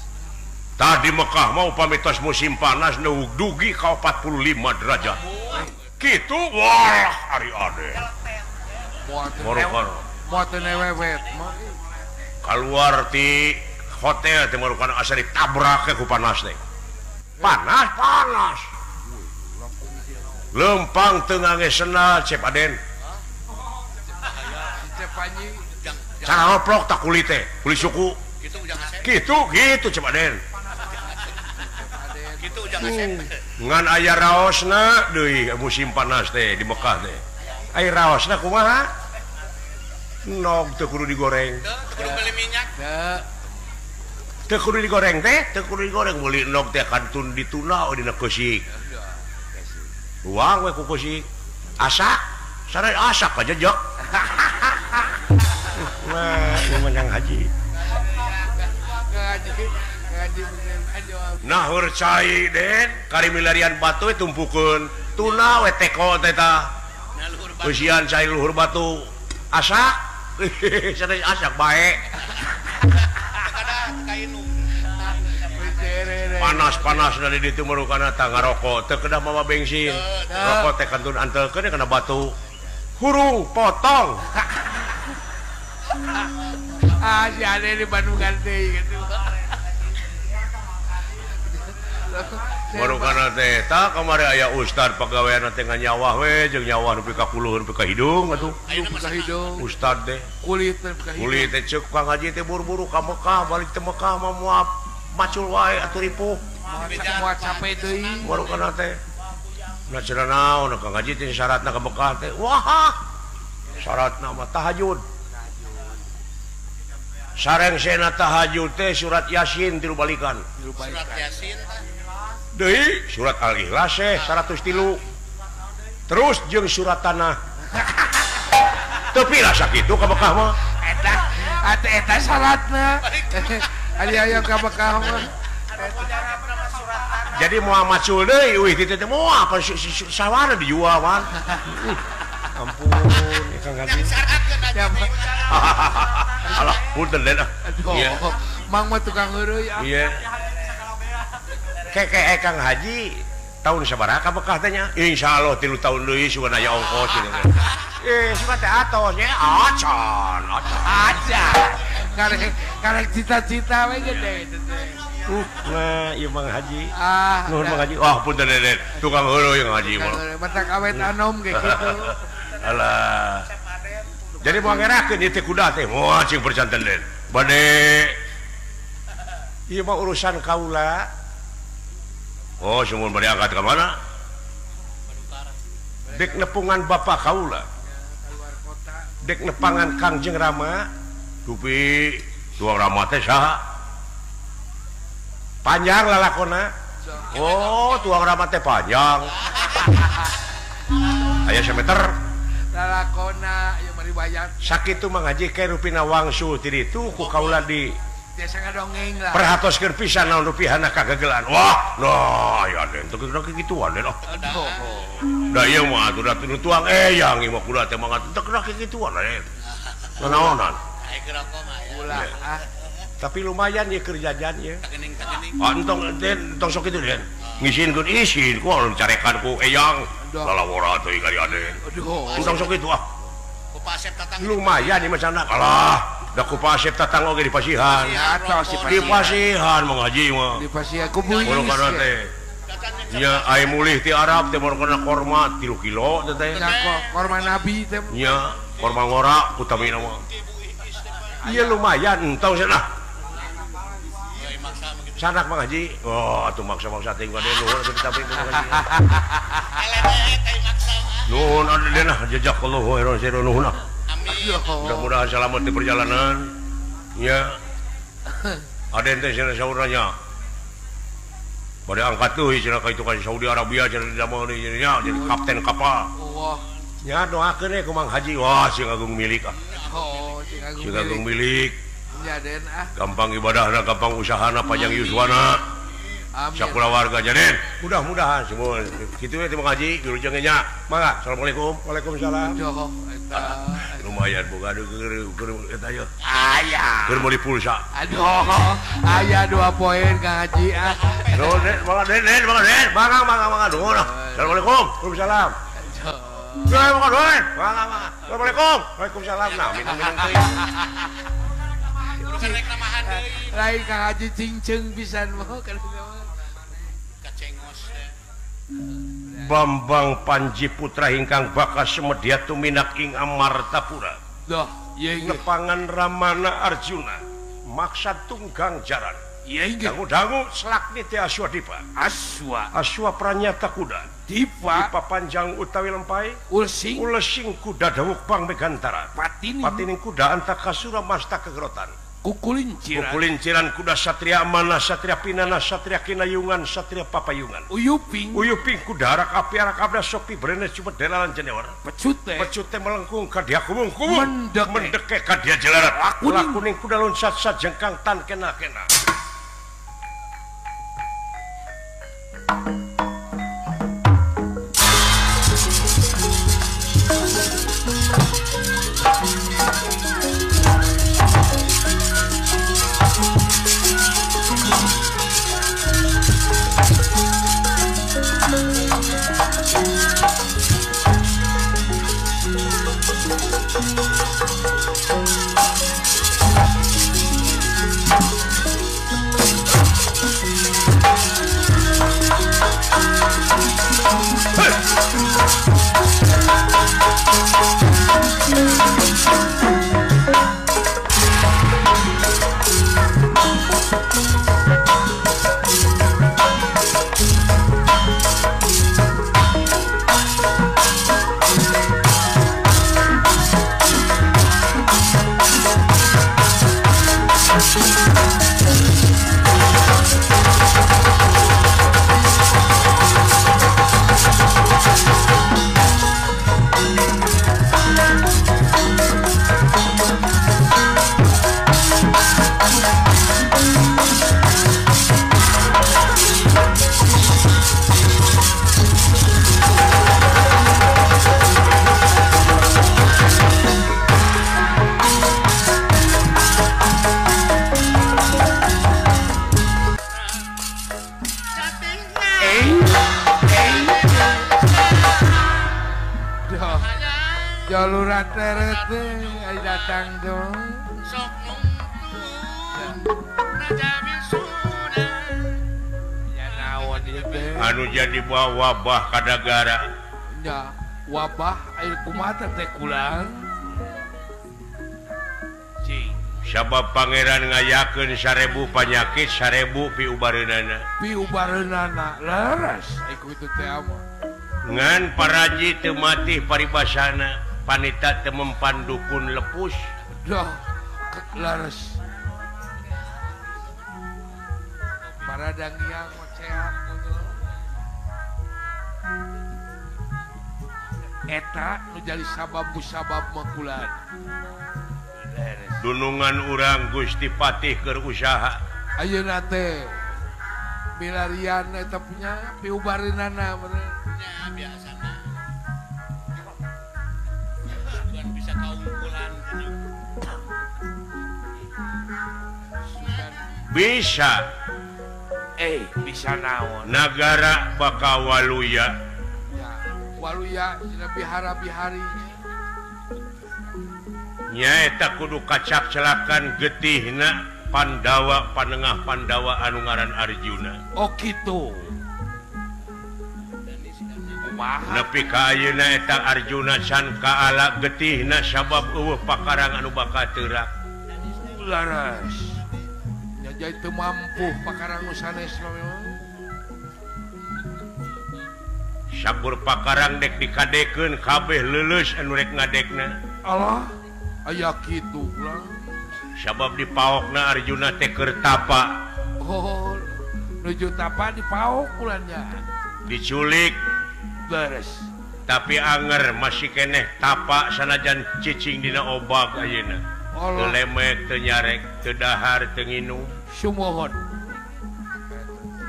[SPEAKER 1] Tadi Mekah mau pamitos musim panas nu dugi ka 45 derajat. Kitu wah ari ade.
[SPEAKER 2] Moal teu newewet.
[SPEAKER 1] Kaluar ti hotel teh marukana asa ditabrak ku panas teh. Panas panas. Lempang teu ngangge sendal cep Aden.
[SPEAKER 2] Cep Panji.
[SPEAKER 1] Caroplok tak kulit teh, kulit suku. Kitu gitu cep Aden. Ngan aya raosna deui musim panas teh di Mekah teh. Aya raosna kumaha? Nog teu kudu digoreng.
[SPEAKER 3] Teu kudu meuli minyak.
[SPEAKER 1] Teu kudu digoreng teh, teu kudu digoreng meuli nog teh kantun dituna dina keusik. Ruang we ku keusik. Asak, sare asak kajejek. Wah, menang haji. Nahur cai den kari milarian batu tumpukeun tuna we teko teh tah eusian cai luhur batu asak sanes asak bae panas-panas dari ditu marukana tah ngarokok teu kedah mawa bensin rokok teh kantun antelkeun kana batu hurung potong.
[SPEAKER 2] Ah si Ade di Bandungan deui gitu.
[SPEAKER 1] Marukana teh tah kamari aya ustad pagawean teh nganyawah we jeung nyawah nepi ka puluh nepi ka hidung atuh.
[SPEAKER 2] Ka hidung.
[SPEAKER 1] Ustad teh
[SPEAKER 2] kulit nepi ka hidung.
[SPEAKER 1] Kulit teh ceuk Kang Haji teh buru-buru ka Mekah balik teh Mekah mah moal macul wae atuh ripuh.
[SPEAKER 2] Moal capek deui.
[SPEAKER 1] Marukana teh. Nah cenah naon Kang Haji teh syaratna ka Mekah teh. Wah. Syaratna mah tahajud. Sareng sena tahajud teh surat Yasin tilu balikan.
[SPEAKER 3] Surat Yasin tah.
[SPEAKER 1] Deui surat Al-Ikhlas teh 103. Terus jeung surat tanah. Teu pira sakitu ka Mekah mah.
[SPEAKER 2] Eta atuh eta syaratna. Ari aya ka Mekah mah.
[SPEAKER 1] Jadi moal macul deui euy kitu teh moal apa sawarna dijual wan. Ampun, Kang Haji. Alah, punten den ah. Iya.
[SPEAKER 2] Mang mah tukang heureuy ah.
[SPEAKER 1] Iya. Keke Kang Haji tahun sabaraha ka Mekah teh nya? Insyaallah 3 tahun deui sugan aya ongkos gitu. Sugan teh atos nya acan, acan.
[SPEAKER 2] Acan. Karek karek cita-cita we gede itu teh.
[SPEAKER 1] Nah, ieu Mang Haji.
[SPEAKER 2] Ah,
[SPEAKER 1] nuhun Mang Haji. Wah, punten den. Tukang heureuy Kang Haji mah.
[SPEAKER 2] Matak awet anom ge kitu.
[SPEAKER 1] Alah. Jadi mau ngerakeun ieu teh kuda teh. Moal cing percanten den. Bade ieu mah urusan kaula. Oh, sumur bade angkat ka mana? Dek nepungan bapak kaula. Dek nepangan Kangjeng Rama. Dupi tuang Rama teh saha? Panjang lalakona. Oh, tuang Rama teh panjang. Aya sameter.
[SPEAKER 2] Lalakona ieu mah riwayat.
[SPEAKER 1] Sakitu Mang Haji ke rupina wangsul ti ditu ku kaula di
[SPEAKER 2] biasa ngadongeng lah.
[SPEAKER 1] Perhatoskeun pisan naon rupihana kagegelan. Wah, nah aya den teu kira kikituan den. Da ieu mah atuh da tuang eyang ieu mah kuda teh mah teu kira kikituan den. Nanaonan.
[SPEAKER 2] Ulah ah.
[SPEAKER 1] Tapi lumayan ya keur jajan ya. Ah entong den entong sok kitu den. Ngisinkeun isin ku anu carekan ku eyang. Lalawora teuing ka aden. Entong sok kitu ah. Lumayan ieu mah sana. Alah, da ku Pak Asep tatang oge di pasihan. Di pasihan Mang Haji mah.
[SPEAKER 2] Di pasihan ku buis.
[SPEAKER 1] Nya ai mulih ti Arab teh morokeun korma 3 kilo teh teh.
[SPEAKER 2] Korma Nabi teh.
[SPEAKER 1] Nya, korma ngora utamina mah. Iya lumayan entong cenah. Sanak Mang Haji. Oh, atuh maksa-maksa teuing ka nuhun atuh ditampik ku Mang Haji. Nuhun aden ah jazakallahu khairan sirun nuhun ah. Mudah-mudahan selamat di perjalanan. Ya. Aden teh cenah saurna nya. Bade angkat teuy cenah ka itu ka Saudi Arabia cenah didamel deui nya jadi kapten kapal. Nya doakeun we ku Mang Haji. Wah, sing agung milik ah.
[SPEAKER 2] Oh, sing
[SPEAKER 1] agung milik.
[SPEAKER 2] Nya den ah.
[SPEAKER 1] Gampang ibadahna, gampang usahana, panjang yuswana. Sakulawarga jaden. Mudah-mudahan semua kitu we teh Mang Haji wilujeng nya. Mangga. Assalamualaikum. Waalaikumsalam. Lumayan boga keur eta ye.
[SPEAKER 2] Aya.
[SPEAKER 1] Keur meuli pulsa.
[SPEAKER 2] Aduh, aya 2 poin Kang Haji ah.
[SPEAKER 1] Nuhun den, mangga den, mangga den. Mangga mangga mangga nuhun. Assalamualaikum. Waalaikumsalam. Mangga nuhun. Mangga mangga. Assalamualaikum. Waalaikumsalam. Nah, minum-minum teuing.
[SPEAKER 2] Lain Kang Haji cinceng pisan mah
[SPEAKER 3] kacengos teh.
[SPEAKER 1] Bambang Panji Putra ingkang bakas semedya tuminak ing Amartapura.
[SPEAKER 2] Duh, ieu
[SPEAKER 1] nepangan Ramana Arjuna maksa tunggang jaran.
[SPEAKER 2] Ieu
[SPEAKER 1] dangu-dangu selakni teh Aswadipa.
[SPEAKER 2] Aswa.
[SPEAKER 1] Aswa pranyata kuda.
[SPEAKER 2] Dipa.
[SPEAKER 1] Dipa panjang utawi lempai.
[SPEAKER 2] Ulesing.
[SPEAKER 1] Ulesing kuda dawuk pang megantara.
[SPEAKER 2] Patining.
[SPEAKER 1] Patining kuda antakasura masta kegerotan.
[SPEAKER 2] Kukulinciran.
[SPEAKER 1] Kukulinciran kuda satria mana satria pinana satria kinayungan satria papayungan.
[SPEAKER 2] Uyuping.
[SPEAKER 1] Uyuping kuda arak api arak abda sopi brene cumedelalan jenewar.
[SPEAKER 2] Pecute.
[SPEAKER 1] Pecute melengkung kadia kubung kubung.
[SPEAKER 2] Mendeke.
[SPEAKER 1] Mendeke kadia jelarat.
[SPEAKER 2] Lakuning.
[SPEAKER 1] Lakuning kuda loncat sajengkang tan kena kena.
[SPEAKER 2] Jalur teret teh datang dong.
[SPEAKER 3] Sok nungtun Raja Misuna.
[SPEAKER 2] Ya naon ieu teh?
[SPEAKER 1] Anu jadi buah wabah ka nagara.
[SPEAKER 2] Nya, wabah air kumaha teh kulang. Cing.
[SPEAKER 1] Sabab pangeran ngayakeun 1000 panyakit 1000 piubareunana.
[SPEAKER 2] Piubareunana leres iku itu teh mah.
[SPEAKER 1] Ngan paraji teu mati paribasana, panita teu mempan dukun lepus.
[SPEAKER 2] Dah leres. Paradangiang moceak kudu. Eta nu jadi sabab musabab makulan.
[SPEAKER 1] Dunungan urang Gusti Patih keur usaha.
[SPEAKER 2] Ayeuna teh milarian eta punya piubareunana bener.
[SPEAKER 3] Nya biasana. Bukan bisa kaungkulan gitu.
[SPEAKER 1] Bisa.
[SPEAKER 2] Bisa naon?
[SPEAKER 1] Nagara bakal waluya.
[SPEAKER 2] Ya, waluya cenah bihara-bihari.
[SPEAKER 1] Nyaeta kudu kacak celakan getihna Pandawa panengah Pandawa anu ngaran Arjuna.
[SPEAKER 2] Oh kitu.
[SPEAKER 1] Nepi ka ayeuna eta Arjuna can kaala getihna sabab eueuh pakarang anu bakal teurak.
[SPEAKER 2] Laras. Nya jadi teu mampu pakarang nu sanes mah memang.
[SPEAKER 1] Sakur pakarang dek dikadekeun kabeh leuleus anu rek ngadekna.
[SPEAKER 2] Allah. Aya kitu ulang.
[SPEAKER 1] Sabab dipaokna Arjuna teh keur tapa.
[SPEAKER 2] Oh, nuju tapa dipaok ulannya.
[SPEAKER 1] Diculik
[SPEAKER 2] beres.
[SPEAKER 1] Tapi anger masih keneh tapa sanajan cicing dina obag ayeuna. Teu lemek, teu nyarek, teu dahar, teu nginum.
[SPEAKER 2] Sumuhun.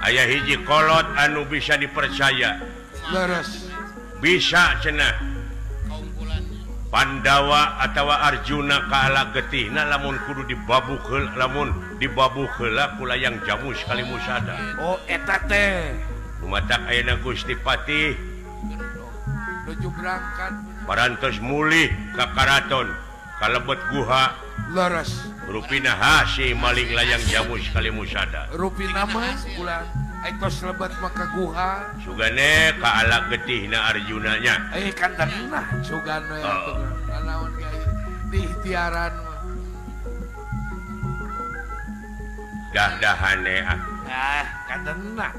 [SPEAKER 1] Aya hiji kolot anu bisa dipercaya.
[SPEAKER 2] Leres.
[SPEAKER 1] Bisa cenah. Pandawa atawa Arjuna kaala getihna lamun kudu dibabuk heula lamun dibabuk heula ku layang jamus kali musada.
[SPEAKER 2] Oh eta teh.
[SPEAKER 1] Lumatak ayeuna Gusti Patih
[SPEAKER 2] nuju berangkat
[SPEAKER 1] parantos mulih ka karaton kalebet guha.
[SPEAKER 2] Leres.
[SPEAKER 1] Rupina hasi maling layang jamus kali musada.
[SPEAKER 2] Rupina mah ulah tos lebet mah ka guha.
[SPEAKER 1] Sugane kaala getihna Arjuna nya.
[SPEAKER 2] Kan tenah sugan we atuh. Naon ge diikhtiaran mah.
[SPEAKER 1] Dah-dahane ah.
[SPEAKER 2] Ah, kan tenah.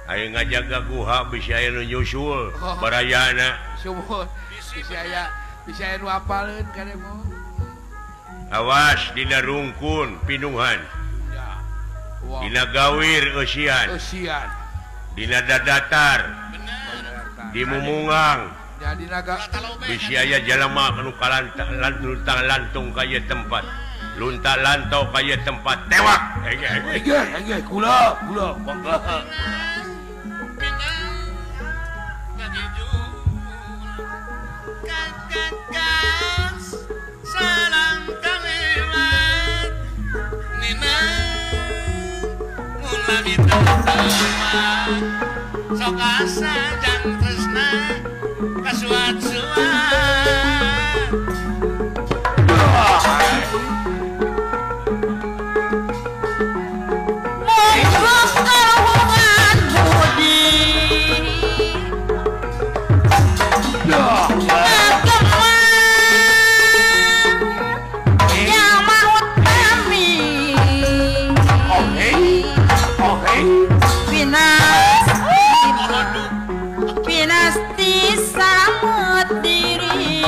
[SPEAKER 1] Aya ngajaga guha bisi aya nu nyusul barayana.
[SPEAKER 2] Sumuhun. Bisi aya nu apaleun kade mah.
[SPEAKER 1] Awas dina rungkun pinuhan. Dina gawir eusian.
[SPEAKER 2] Eusian.
[SPEAKER 1] Dina dadatar. Di mumungang. Bisi aya jalma anu kalantung lantung ka ieu tempat. Lunta lantau ka ieu tempat tewak.
[SPEAKER 2] Ege kula kula mangga.
[SPEAKER 3] Sok asa jang tresna kasuat-suat.
[SPEAKER 5] Monggo karuhungan budi. Pinasti samut diri.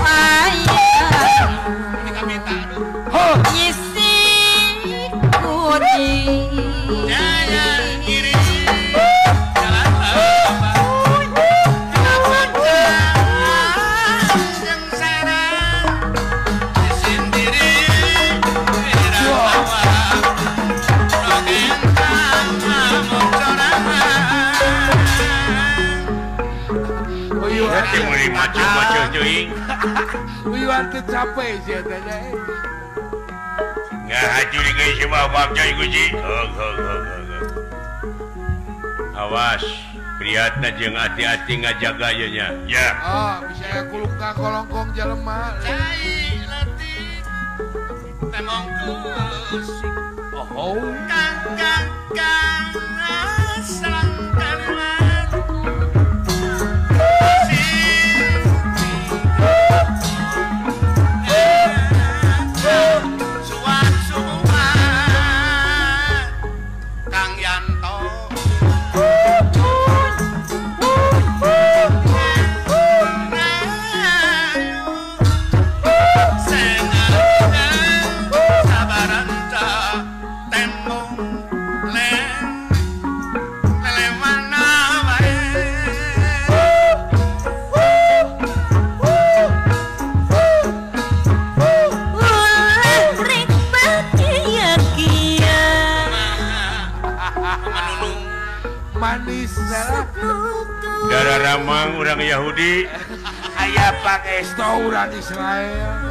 [SPEAKER 5] Ayah isi kudi.
[SPEAKER 2] Uyuan teu capek sia teh.
[SPEAKER 1] Ngahaju deui si Bapak Jai Guji. Awas, Priatna jeung hati-hati ngajaga ieu nya. Ya.
[SPEAKER 2] Oh, bisa kulungkang kolongkong jelema.
[SPEAKER 3] Cai leutik temong kusik.
[SPEAKER 2] Oh.
[SPEAKER 3] Kang kang kang salang kalimat. Suat-suat Kang Yanto.
[SPEAKER 2] Manis
[SPEAKER 1] darah ramang orang Yahudi
[SPEAKER 2] aya pangestu urang Israel.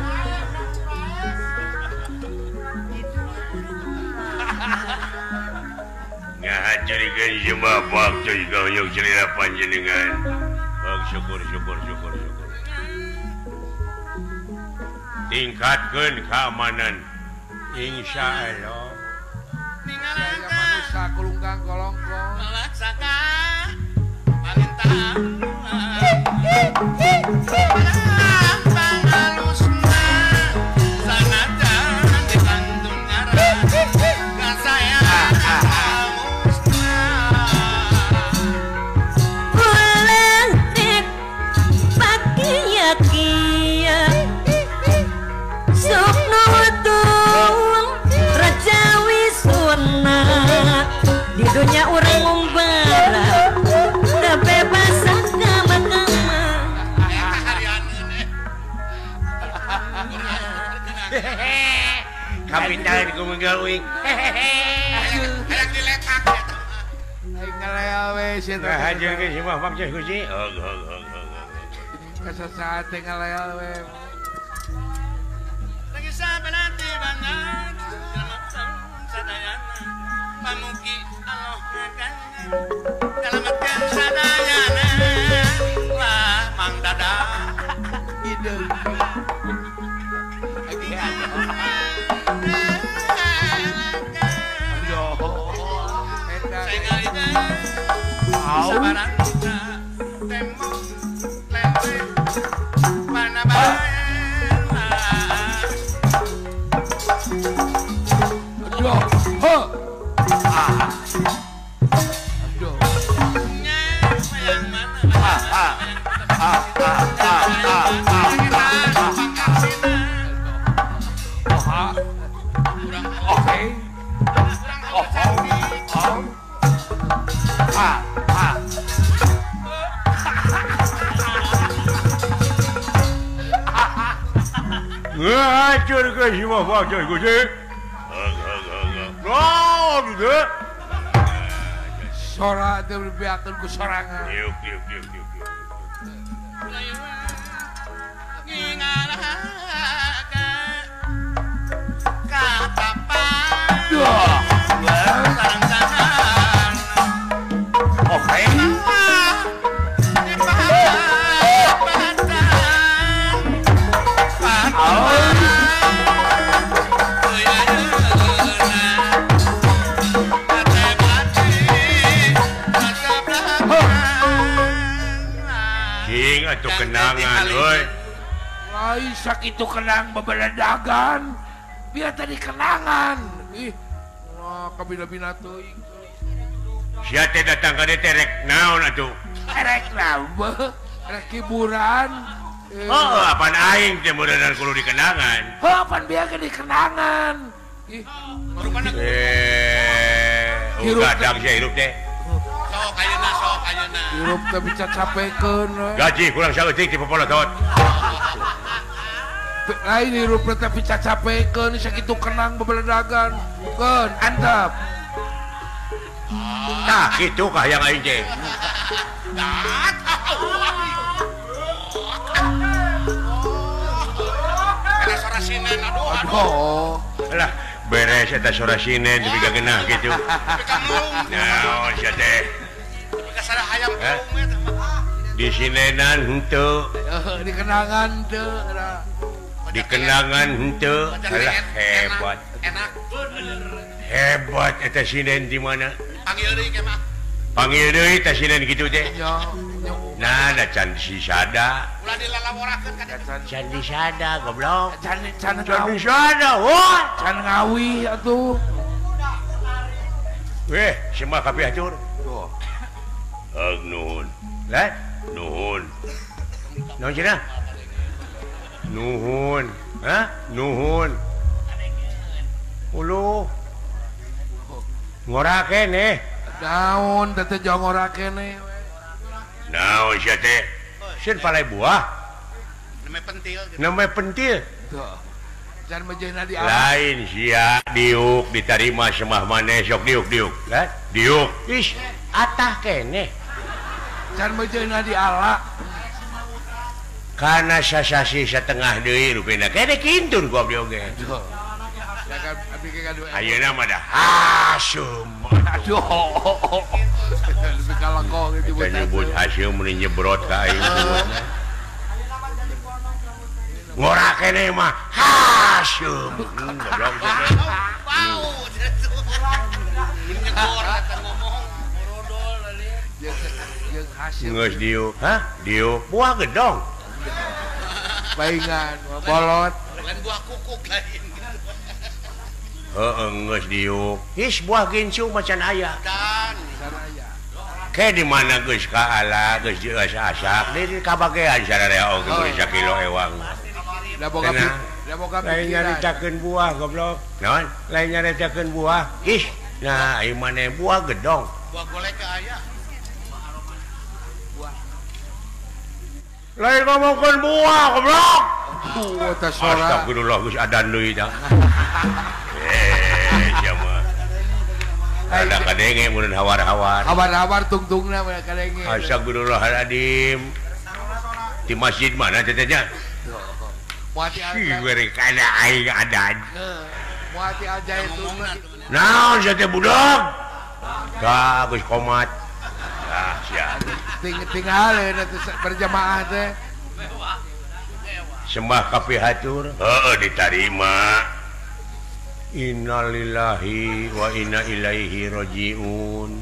[SPEAKER 1] Ngahajurikeun jemah bakti gauyog celila panjenengan. Bang syukur syukur syukur syukur. Tingkatkeun keamanan insyaallah.
[SPEAKER 2] Aya manusia kulungkang kolongkong
[SPEAKER 3] malaksaka palintah pangalusna sanajan dikantun ngarah kasaya musna
[SPEAKER 5] ulah rek pakia-kia sok nutung raja wisuna di dunia urang ngumbara teu bebas kama-kama.
[SPEAKER 1] Kapitan kumenggal uing.
[SPEAKER 3] Hayang diletak eta.
[SPEAKER 2] Aing ngelea we sia teh.
[SPEAKER 1] Ngahajeurkeun si mah bakja Gusti. Hog hog hog.
[SPEAKER 2] Kasasaat teh ngelea we.
[SPEAKER 3] Lagi sabanati bangat sadayana pamugi Allah ngagangan nyalametkeun sadayana wah Mang Dadang
[SPEAKER 2] hideung.
[SPEAKER 3] Sabaranta tembok lele mana bae.
[SPEAKER 2] Aduh, ho. Ah. Aduh.
[SPEAKER 3] Nya yang mana?
[SPEAKER 2] Ah ah. Ah ah ah ah. Oke. Oh. Ah. Ah.
[SPEAKER 1] Ngacurkeun si mah bakja Gusti. Oh, gitu.
[SPEAKER 2] Sora teh bebeakeun ku sorangan.
[SPEAKER 1] Yuk yuk yuk yuk. Atuh kenangan euy.
[SPEAKER 2] Lain sakitu kenang bebeledagan. Biar tadi kenangan. Ih, wah kabina-bina teuing.
[SPEAKER 1] Sia teh datang ka dieu teh rek naon atuh?
[SPEAKER 2] Rek naon? Rek hiburan.
[SPEAKER 1] Heeh, apaan aing teh meureunnan kudu dikenangan.
[SPEAKER 2] Heuh, apaan biar ge dikenangan. Ih,
[SPEAKER 1] hirup sia hirup teh.
[SPEAKER 3] Sok ayeuna, sok ayeuna.
[SPEAKER 2] Hirup teh bisa capekeun we.
[SPEAKER 1] Gaji kurang saeutik di popolotot.
[SPEAKER 2] Lain hirup teh bisa capekeun sakitu kenang bebeledagan. Keun antep.
[SPEAKER 1] Tah kitu kah yang aing teh.
[SPEAKER 3] Eta sora sinen aduh aduh.
[SPEAKER 1] Lah beres eta sora sinen tapi gak genah gitu. Naon sia teh. Di sinenan henteu.
[SPEAKER 2] Di kenangan teu.
[SPEAKER 1] Di kenangan henteu. Alah hebat.
[SPEAKER 3] Enak.
[SPEAKER 1] Hebat eta sinen di mana?
[SPEAKER 3] Panggil deui ke mah.
[SPEAKER 1] Panggil deui teh sinen kitu teh. Nah, da can disada.
[SPEAKER 3] Ulah dilalaworakeun ka ditu.
[SPEAKER 1] Can disada goblok.
[SPEAKER 2] Can
[SPEAKER 1] disada. Wah,
[SPEAKER 2] can ngawih atuh.
[SPEAKER 1] Weh, semah kabeh atur. Heug nuhun. Lah, nuhun. Naon cenah? Nuhun. Hah? Nuhun. Uluh. Ngora keneh.
[SPEAKER 2] Naon teh jong ngora keneh.
[SPEAKER 1] Naon sia teh? Sieun palai buah.
[SPEAKER 3] Neme pentil.
[SPEAKER 1] Neme pentil.
[SPEAKER 2] Tuh. Can mejehna di alam.
[SPEAKER 1] Lain sia diuk ditarima semah maneh sok diuk-diuk. Lah, diuk. Ih, atah keneh.
[SPEAKER 2] Can mejehna di ala.
[SPEAKER 1] Kana sasasi setengah deui rupina keneh kintun ku abdi oge. Ayeuna mah da hasum.
[SPEAKER 2] Aduh. Lebih kalengkong itu
[SPEAKER 1] nyebut hasum mun nyebrot ka aing. Ngora keneh mah hasum. Goblok
[SPEAKER 3] bau. Nyegor eta ngomong borodol
[SPEAKER 2] jeung hasum.
[SPEAKER 1] Geus diuk. Hah? Diuk buah gedong.
[SPEAKER 2] Paingan bolot.
[SPEAKER 3] Lain buah kukuk lain.
[SPEAKER 1] Heeh geus diuk. His buah gincu macan aya.
[SPEAKER 3] Dan
[SPEAKER 1] ke di mana geus ka ala geus diasak-asak di kabagean sararea oge meuli sakilo ewang.
[SPEAKER 2] Da boga
[SPEAKER 1] lain nyaritakeun buah goblok. Naon? Lain nyaritakeun buah. Ih, nah ieu maneh buah gedong.
[SPEAKER 3] Buah golek ka aya.
[SPEAKER 2] Buah.
[SPEAKER 1] Lain ngomongkeun buah goblok.
[SPEAKER 2] Aduh, eta sora.
[SPEAKER 1] Astagfirullah geus adan deui tah. Sia mah. Ada kadenge mun hawar-hawar.
[SPEAKER 2] Hawar-hawar tungtungna we kadenge.
[SPEAKER 1] Astagfirullahaladzim. Di masjid mana teh nya?
[SPEAKER 2] Muati
[SPEAKER 1] al kana aing adan.
[SPEAKER 2] Muati al-Zaitun.
[SPEAKER 1] Naon sia teh budak? Ka geus komat. Ah sia.
[SPEAKER 2] Tinggal atuh berjamaah teh.
[SPEAKER 1] Sembah kapihatur. Heeh ditarima. Innalillahi wa inna ilaihi rajiun.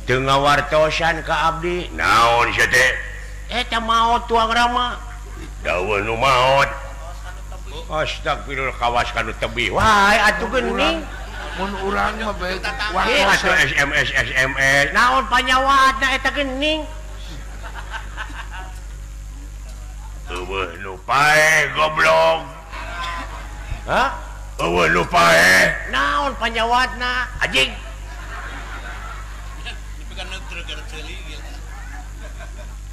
[SPEAKER 1] Teu ngawartosan ka abdi. Naon sia teh? Eta maot tuang rama. Daweuh nu maot. Astagfirullah kawas kanu tebih. Wah, atuh geuning.
[SPEAKER 2] Mun urang mah bae
[SPEAKER 1] atuh SMS SMS. Naon panyawatna eta geuning? Eueuh nu paeh goblok. Hah? Eueuh nu paeh. Naon panyawatna? Anjing.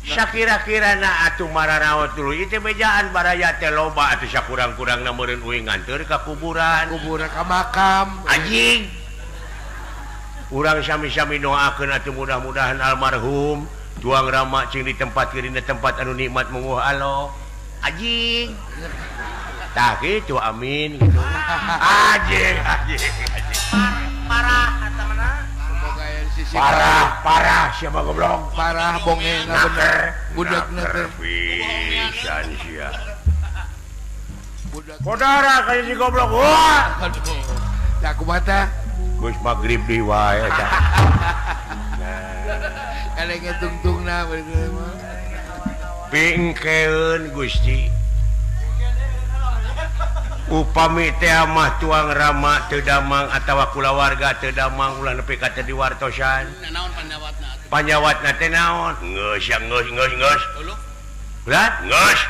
[SPEAKER 1] Sakira-kira na atuh mararaot dulu ieu teh bejaan baraya teh loba atuh sakurang-kurangna meureun uing nganteur ka kuburan.
[SPEAKER 2] Kuburan ka makam.
[SPEAKER 1] Anjing. Urang sami-sami doakeun atuh mudah-mudahan almarhum tuang rama cing ditempatkeun dina tempat anu nikmat munguh Allah. Anjing. Tah kitu amin gitu. Anjing, anjing, anjing.
[SPEAKER 4] Parah eta mana?
[SPEAKER 1] Parah, parah siapa goblok?
[SPEAKER 2] Parah bongengna bener. Budakna teh
[SPEAKER 1] pisan sia. Budak. Kodara ka si goblok. Wah.
[SPEAKER 2] Aduh. Da kumaha teh?
[SPEAKER 1] Geus magrib deui wae eta.
[SPEAKER 2] Nah. Elenge tungtungna bener mah.
[SPEAKER 1] Pingkeun Gusti. Upami teh mah tuang rama teu damang atawa kulawarga teu damang ulah nepi ka teu diwartosan.
[SPEAKER 3] Naon panyawatna?
[SPEAKER 1] Panyawatna teh naon? Geus ya geus geus geus. Ulah geus.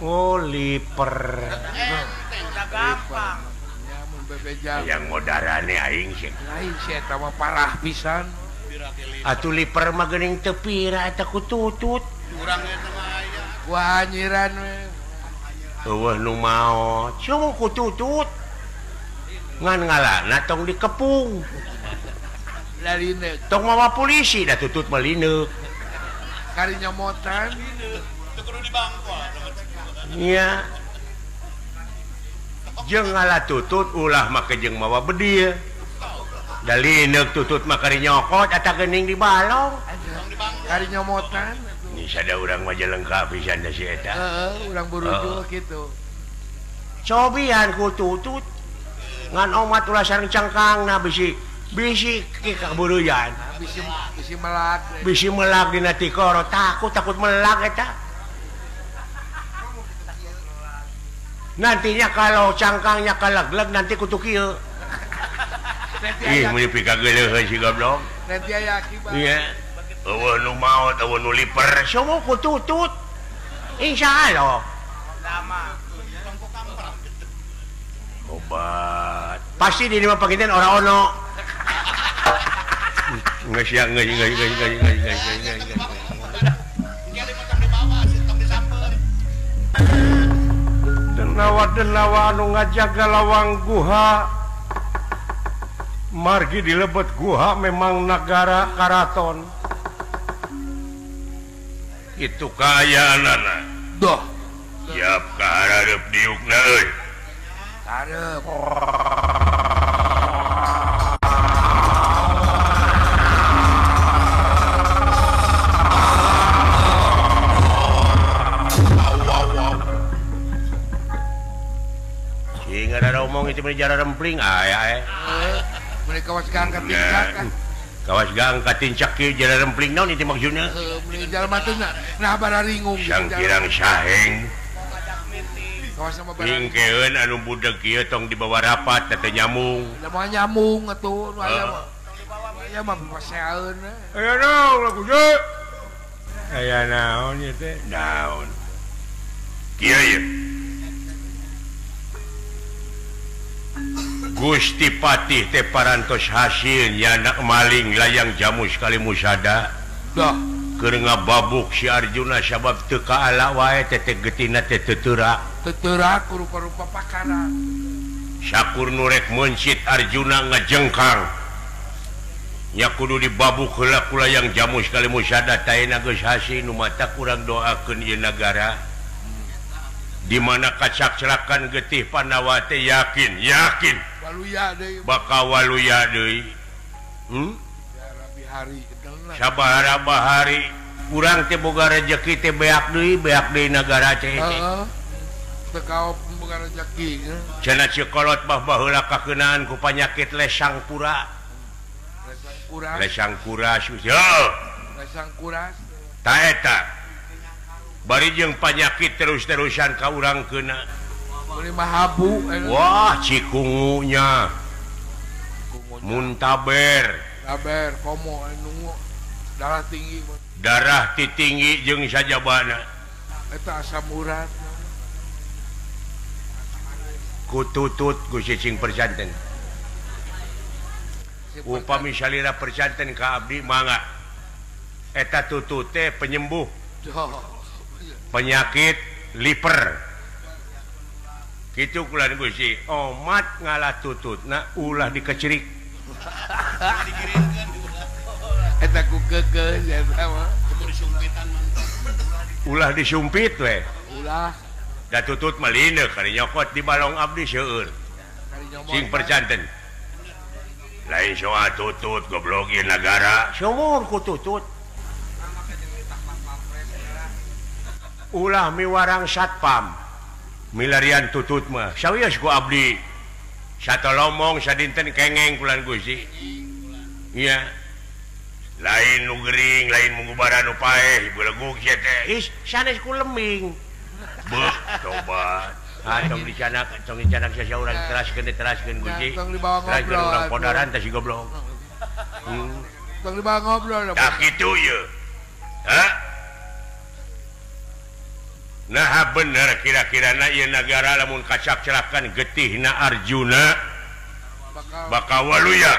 [SPEAKER 1] Oh liper.
[SPEAKER 4] Gampang.
[SPEAKER 2] Ya mun bebeja.
[SPEAKER 1] Yang modarane aing sih.
[SPEAKER 2] Lain sih eta mah parah pisan.
[SPEAKER 1] Atuh liper mah geuning teu pira eta ku tutut.
[SPEAKER 3] Urang eta mah aya.
[SPEAKER 2] Wah anyiran we.
[SPEAKER 1] Eueuh nu maot, cuma ku tutut. Ngan ngalana tong dikepung.
[SPEAKER 2] Lalineuk.
[SPEAKER 1] Tong mawa polisi da tutut mah lineuk.
[SPEAKER 2] Kari nyomotan.
[SPEAKER 3] Teu kudu dibangkol.
[SPEAKER 1] Nya. Jeung ngala tutut ulah make jeung mawa bedil. Dalineuk tutut mah kari nyokot eta geuning di balong.
[SPEAKER 2] Kari nyomotan.
[SPEAKER 1] Ni sada urang mah lengkap pisan da si eta.
[SPEAKER 2] Heeh, urang burujul kitu.
[SPEAKER 1] Cobian ku tutut. Ngan omat ulah sareng cangkangna bisi bisi kaburuyan.
[SPEAKER 2] Bisi bisi melak.
[SPEAKER 1] Bisi melak dina tikoro, takut takut melak eta. Nantinya kalau cangkangnya kalegleg nanti kutu kieu. Ih, meuni pikageuleuh si goblok.
[SPEAKER 2] Nanti aya akibat.
[SPEAKER 1] Iya. Eueuh nu maot, eueuh nu liper, semua ku tutut. Insyaallah.
[SPEAKER 4] Lama.
[SPEAKER 1] Obat. Pasti di lima panginten ora ono. Geus ya, geus geus geus geus geus geus geus.
[SPEAKER 6] Denawa-denawa anu ngajaga lawang guha. Margi di lebet guha memang nagara karaton.
[SPEAKER 1] Itu kaayaanana.
[SPEAKER 2] Doh.
[SPEAKER 1] Siap kahareup diukna euy.
[SPEAKER 2] Hareup.
[SPEAKER 1] Sing ada omong itu jara rempling aya.
[SPEAKER 2] Meuni kawas gang katincak kan.
[SPEAKER 1] Kawas gang katincak kieu jara rempling naon itu maksudna?
[SPEAKER 2] Heuh, meuni jalma teh nah bararingung.
[SPEAKER 1] Sangkirang saheng.
[SPEAKER 2] Kawas sama barang.
[SPEAKER 1] Ingkeun anu budeg kieu tong dibawa rapat teh nyamung.
[SPEAKER 2] Da moal nyamung atuh nu aya mah. Aya mah paseaeun.
[SPEAKER 6] Aya naon lagu ye? Aya naon ieu teh?
[SPEAKER 1] Naon. Kieu ye. Gusti Patih teh parantos hasil nyanak maling layang jamus kali musada.
[SPEAKER 2] Dah
[SPEAKER 1] keur ngababuk si Arjuna sabab teu kaala wae teh teh getina teh teu teurak.
[SPEAKER 2] Teu teurak rupa-rupa pakara.
[SPEAKER 1] Sakur nu rek meuncit Arjuna ngajengkang. Nya kudu dibabuk heula ku layang jamus kali musada taena geus hasil nu mata kurang doakeun ieu nagara. Di mana kacak-celakan getih Pandawa teh yakin, yakin.
[SPEAKER 2] Waluya deui.
[SPEAKER 1] Bakal waluya deui.
[SPEAKER 2] Ya Rabbi hari
[SPEAKER 1] sabaraha hari urang teh boga rejeki teh beak deui nagara teh.
[SPEAKER 2] Heeh. Teu kaop boga rejeki.
[SPEAKER 1] Cenah si kolot bah baheula kakeunaan ku panyakit lesang pura.
[SPEAKER 2] Lesang kuras.
[SPEAKER 1] Lesang kuras. Yo.
[SPEAKER 2] Lesang kuras.
[SPEAKER 1] Ta eta. Bari jeung panyakit terus-terusan ka urang keuna.
[SPEAKER 2] Meuli mahabu.
[SPEAKER 1] Wah, cikungunya. Muntaber.
[SPEAKER 2] Taber komo anu darah tinggi.
[SPEAKER 1] Darah ti tinggi jeung sajabana.
[SPEAKER 2] Eta asam urat.
[SPEAKER 1] Kututut ku cicing perjanten. Upami salira perjanten ka abdi mangga. Eta tutut teh penyembuh. Penyakit liper. Kitu kulan Gusti, omat ngalah tututna ulah dikecerik.
[SPEAKER 2] Eta ku keukeuh eta mah.
[SPEAKER 1] Ulah disumpit we.
[SPEAKER 2] Ulah.
[SPEAKER 1] Da tutut mah lineuk kari nyokot di balong abdi seueur. Sing perjanten. Lain soal tutut goblok ieu nagara. Sumur ku tutut. Ulah miwarang satpam milarian tutut mah sawios ku abdi satolomong sadinten kengeng kulan Gusti. Iya. Lain nu gering, lain munggubaran nu paeh belegug sia teh. Ih, sanes ku leming. Beuh, tobat. Ah, tong dicanak sasaurang teraskeun Gusti.
[SPEAKER 2] Tong dibawa
[SPEAKER 1] Teraskeun
[SPEAKER 2] ngobrol.
[SPEAKER 1] urang podaran teh si goblok.
[SPEAKER 2] Tong dibawa ngobrol.
[SPEAKER 1] Tah kitu ye. Hah? Nah bener kira-kira na ieu nagara lamun kacak-celakan getihna Arjuna bakal waluya.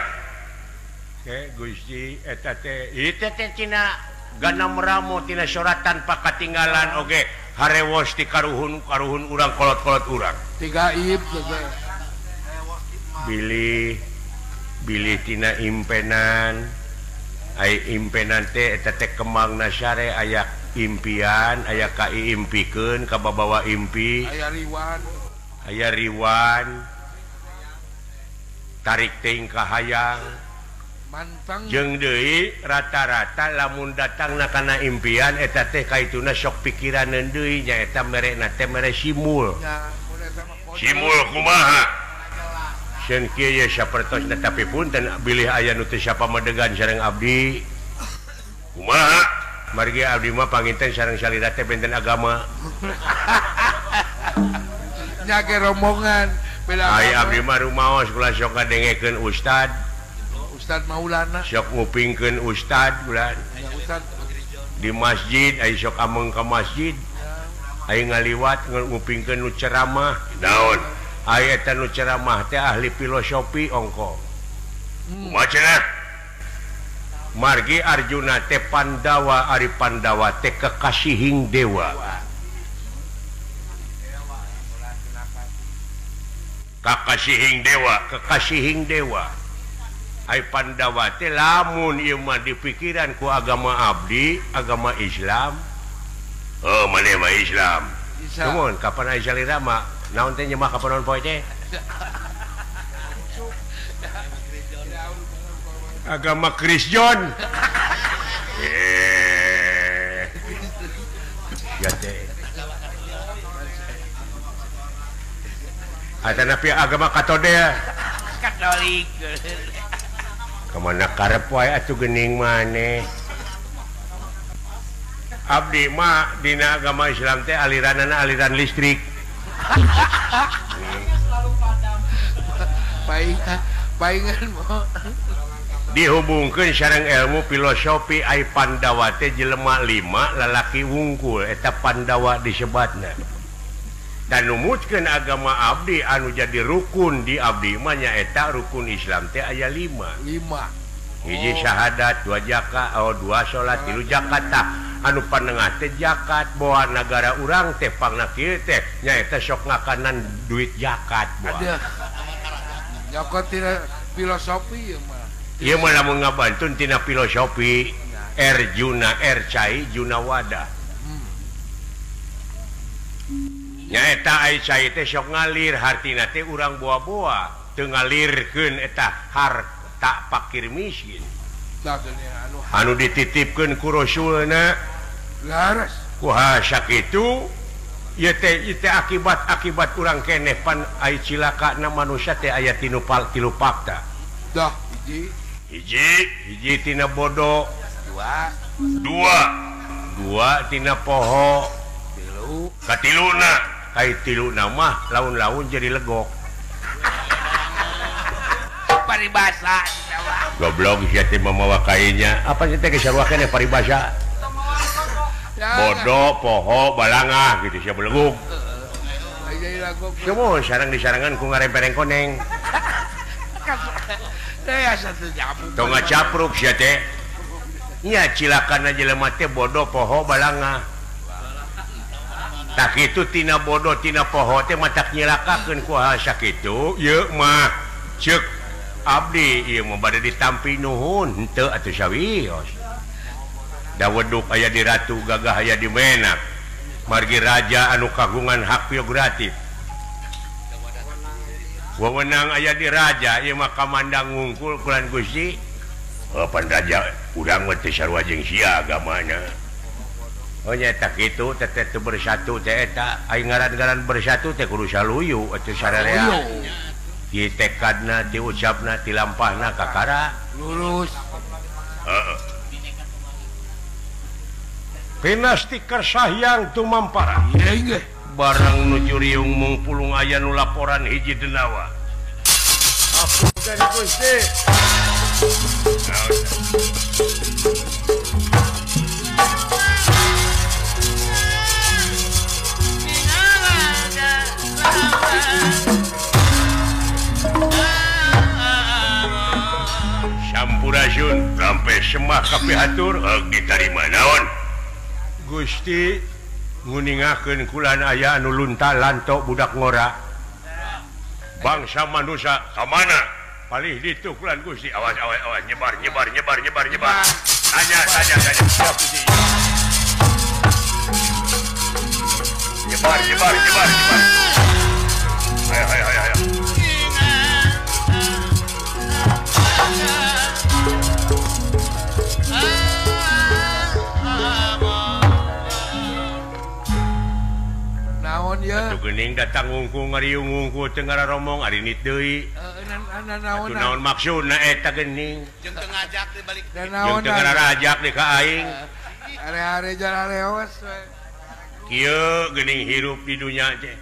[SPEAKER 1] Ke Gusti eta teh ieu teh tina ganam ramo tina sorat tanpa katinggalan oge harewos ti karuhun-karuhun urang kolot-kolot urang.
[SPEAKER 2] Tiga ib teh.
[SPEAKER 1] Bilih bilih tina impenan ai impenan teh eta teh kemangna sare aya impian aya ka iimpikeun ka babawa impi aya riwan tarik teuing ka hayang
[SPEAKER 2] Mantang.
[SPEAKER 1] Jeung deui rata-rata lamun datangna kana impian eta teh kaituna sok pikiraneun deui nyaeta merena teh mere simul. Simul kumaha? Sieun kieu ye sapertosna tapi punten bilih aya nu teu sapamedegan sareng abdi. Kumaha? Margi abdi mah panginten sareng salira teh benten agama.
[SPEAKER 2] Nya ge rombongan.
[SPEAKER 1] Ai abdi mah rumaos kula sok ngadengekeun ustad.
[SPEAKER 2] Ustad Maulana.
[SPEAKER 1] Sok ngupingkeun ustad bulan.
[SPEAKER 2] Ustad
[SPEAKER 1] di masjid ai sok ameng ka masjid. Ai ngaliwat ngupingkeun nu ceramah. Naon? Ai eta nu ceramah teh ahli filosofi ongko. Kumaha cenah? Margi Arjuna teh Pandawa, ari Pandawa teh kekasihing dewa. Kakasihing dewa, kekasihing dewa. Ai Pandawa teh lamun ieu mah dipikiran ku agama abdi, agama Islam. Oh, maneh mah Islam. Nuhun, kapan aya salira mah naon teh nyemah ka panon poe teh? Agama Krisjon. Ya teh. Atanapi agama Katodel.
[SPEAKER 4] Katolik.
[SPEAKER 1] Kemana karep wae atuh geuning maneh. Abdi mah dina agama Islam teh aliranana aliran listrik.
[SPEAKER 2] Paingan mah
[SPEAKER 1] dihubungkeun sareng ilmu filosofi ai Pandawa teh jelema 5 lalaki wungkul eta Pandawa disebatna. Dan numutkeun agama abdi anu jadi rukun di abdi mah nyaeta rukun Islam teh aya 5.
[SPEAKER 2] 5.
[SPEAKER 1] Hiji syahadat, 2 zakat, oh 2 salat, 3 zakat tah. Anu panengah teh zakat, boa nagara urang teh pangna kieu teh nyaeta sok ngakanan duit zakat boa.
[SPEAKER 2] Nyokot tina filosofi ieu mah.
[SPEAKER 1] Ieu mah lamun ngabantun tina filosofi Arjuna R cai Juna wadah. Nyaeta ai cai teh sok ngalir hartina teh urang boa-boa teu ngalirkeun eta harta pakir miskin. Anu dititipkeun ku Rasulna
[SPEAKER 2] laras
[SPEAKER 1] kuha sakitu ieu teh akibat-akibat urang keneh pan ai cilakana manusia teh aya tilu fakta.
[SPEAKER 2] Dah hiji
[SPEAKER 1] hiji hiji tina bodoh, dua tina poho,
[SPEAKER 2] tilu
[SPEAKER 1] katiluna ai tiluna mah laun-laun jadi legok.
[SPEAKER 4] Paribasa
[SPEAKER 1] goblok sia teh mamawa kainya apa sih teh geus sarua keneh paribasa bodoh poho balangah gitu sia beleguk. Semua sarang disarangan ku ngarempereng koneng. Tong ngacapruk sia teh. Nya cilakana jelema teh bodoh poho balangah. Tak kitu tina bodoh tina poho teh matak nyilakakeun ku hal sakitu ieu mah ceuk abdi ieu mah bade ditampi nuhun henteu atuh sawios. Da weduk aya di ratu gagah aya di menak. Margi raja anu kagungan hak prerogatif. Wewenang aya di raja ieu mah kamandang ngungkul kulan Gusti. Oh pan raja urang mah teu sarua jeung sia agamana. Oh nyaeta kitu teh teh bersatu teh eta ai ngaran-ngaran bersatu teh kudu saluyu atuh sararea. Di tekadna, diucapna, dilampahna kakara
[SPEAKER 2] lurus.
[SPEAKER 1] Heeh. Pinasti kersahyang tumampara. Barang nuju riung mung pulung aya nu laporan hiji denawa.
[SPEAKER 6] Apunten Gusti.
[SPEAKER 1] Sampurasun sampai semah kapihatur ditarima naon. Gusti nguningakeun kulan aya anu lunta lantok budak ngora. Bangsa manusia ka mana? Palih ditu kulan Gusti. Awas awas awas nyebar nyebar nyebar nyebar nyebar. Tanya tanya tanya. Siap Gusti. Nyebar nyebar nyebar nyebar. Ayo ayo ayo ayo. Geuning datang wungkul ngariung wungkul teu ngararomong ari nit deui.
[SPEAKER 2] Naon
[SPEAKER 1] naon maksudna eta geuning?
[SPEAKER 3] Jeung teu ngajak di balik.
[SPEAKER 1] Jeung teu ngarajak di ka aing.
[SPEAKER 2] Are-are jarareos we.
[SPEAKER 1] Kieu geuning hirup di dunya teh.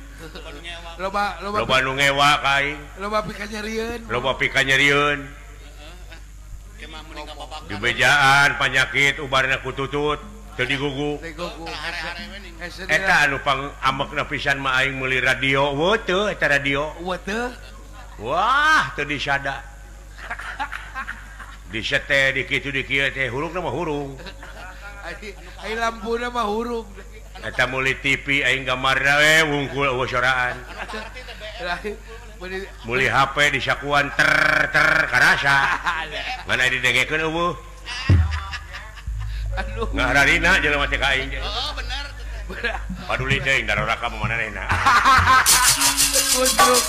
[SPEAKER 2] Loba loba
[SPEAKER 1] loba nu ngewa ka aing.
[SPEAKER 2] Loba pikanyerieun.
[SPEAKER 1] Loba pikanyerieun. Dibejaan panyakit ubarna ku tutut teu digugu. Eta anu pang amekna pisan mah aing meuli radio weuh teu eta radio.
[SPEAKER 2] Weuh teu.
[SPEAKER 1] Wah, teu disada. Disete di kitu di kieu teh hurungna mah hurung.
[SPEAKER 2] Ai lampuna mah hurung.
[SPEAKER 1] Eta meuli TV aing gambarna we wungkul eueuh soraan. Meuli HP disakuan ter ter karasa. Ngan aya didengekeun eueuh.
[SPEAKER 2] Aduh.
[SPEAKER 1] Ngahararina jelema teh ka aing teh.
[SPEAKER 3] Oh, bener.
[SPEAKER 1] Paduli teuing daroraka manehna.
[SPEAKER 2] Kutruk.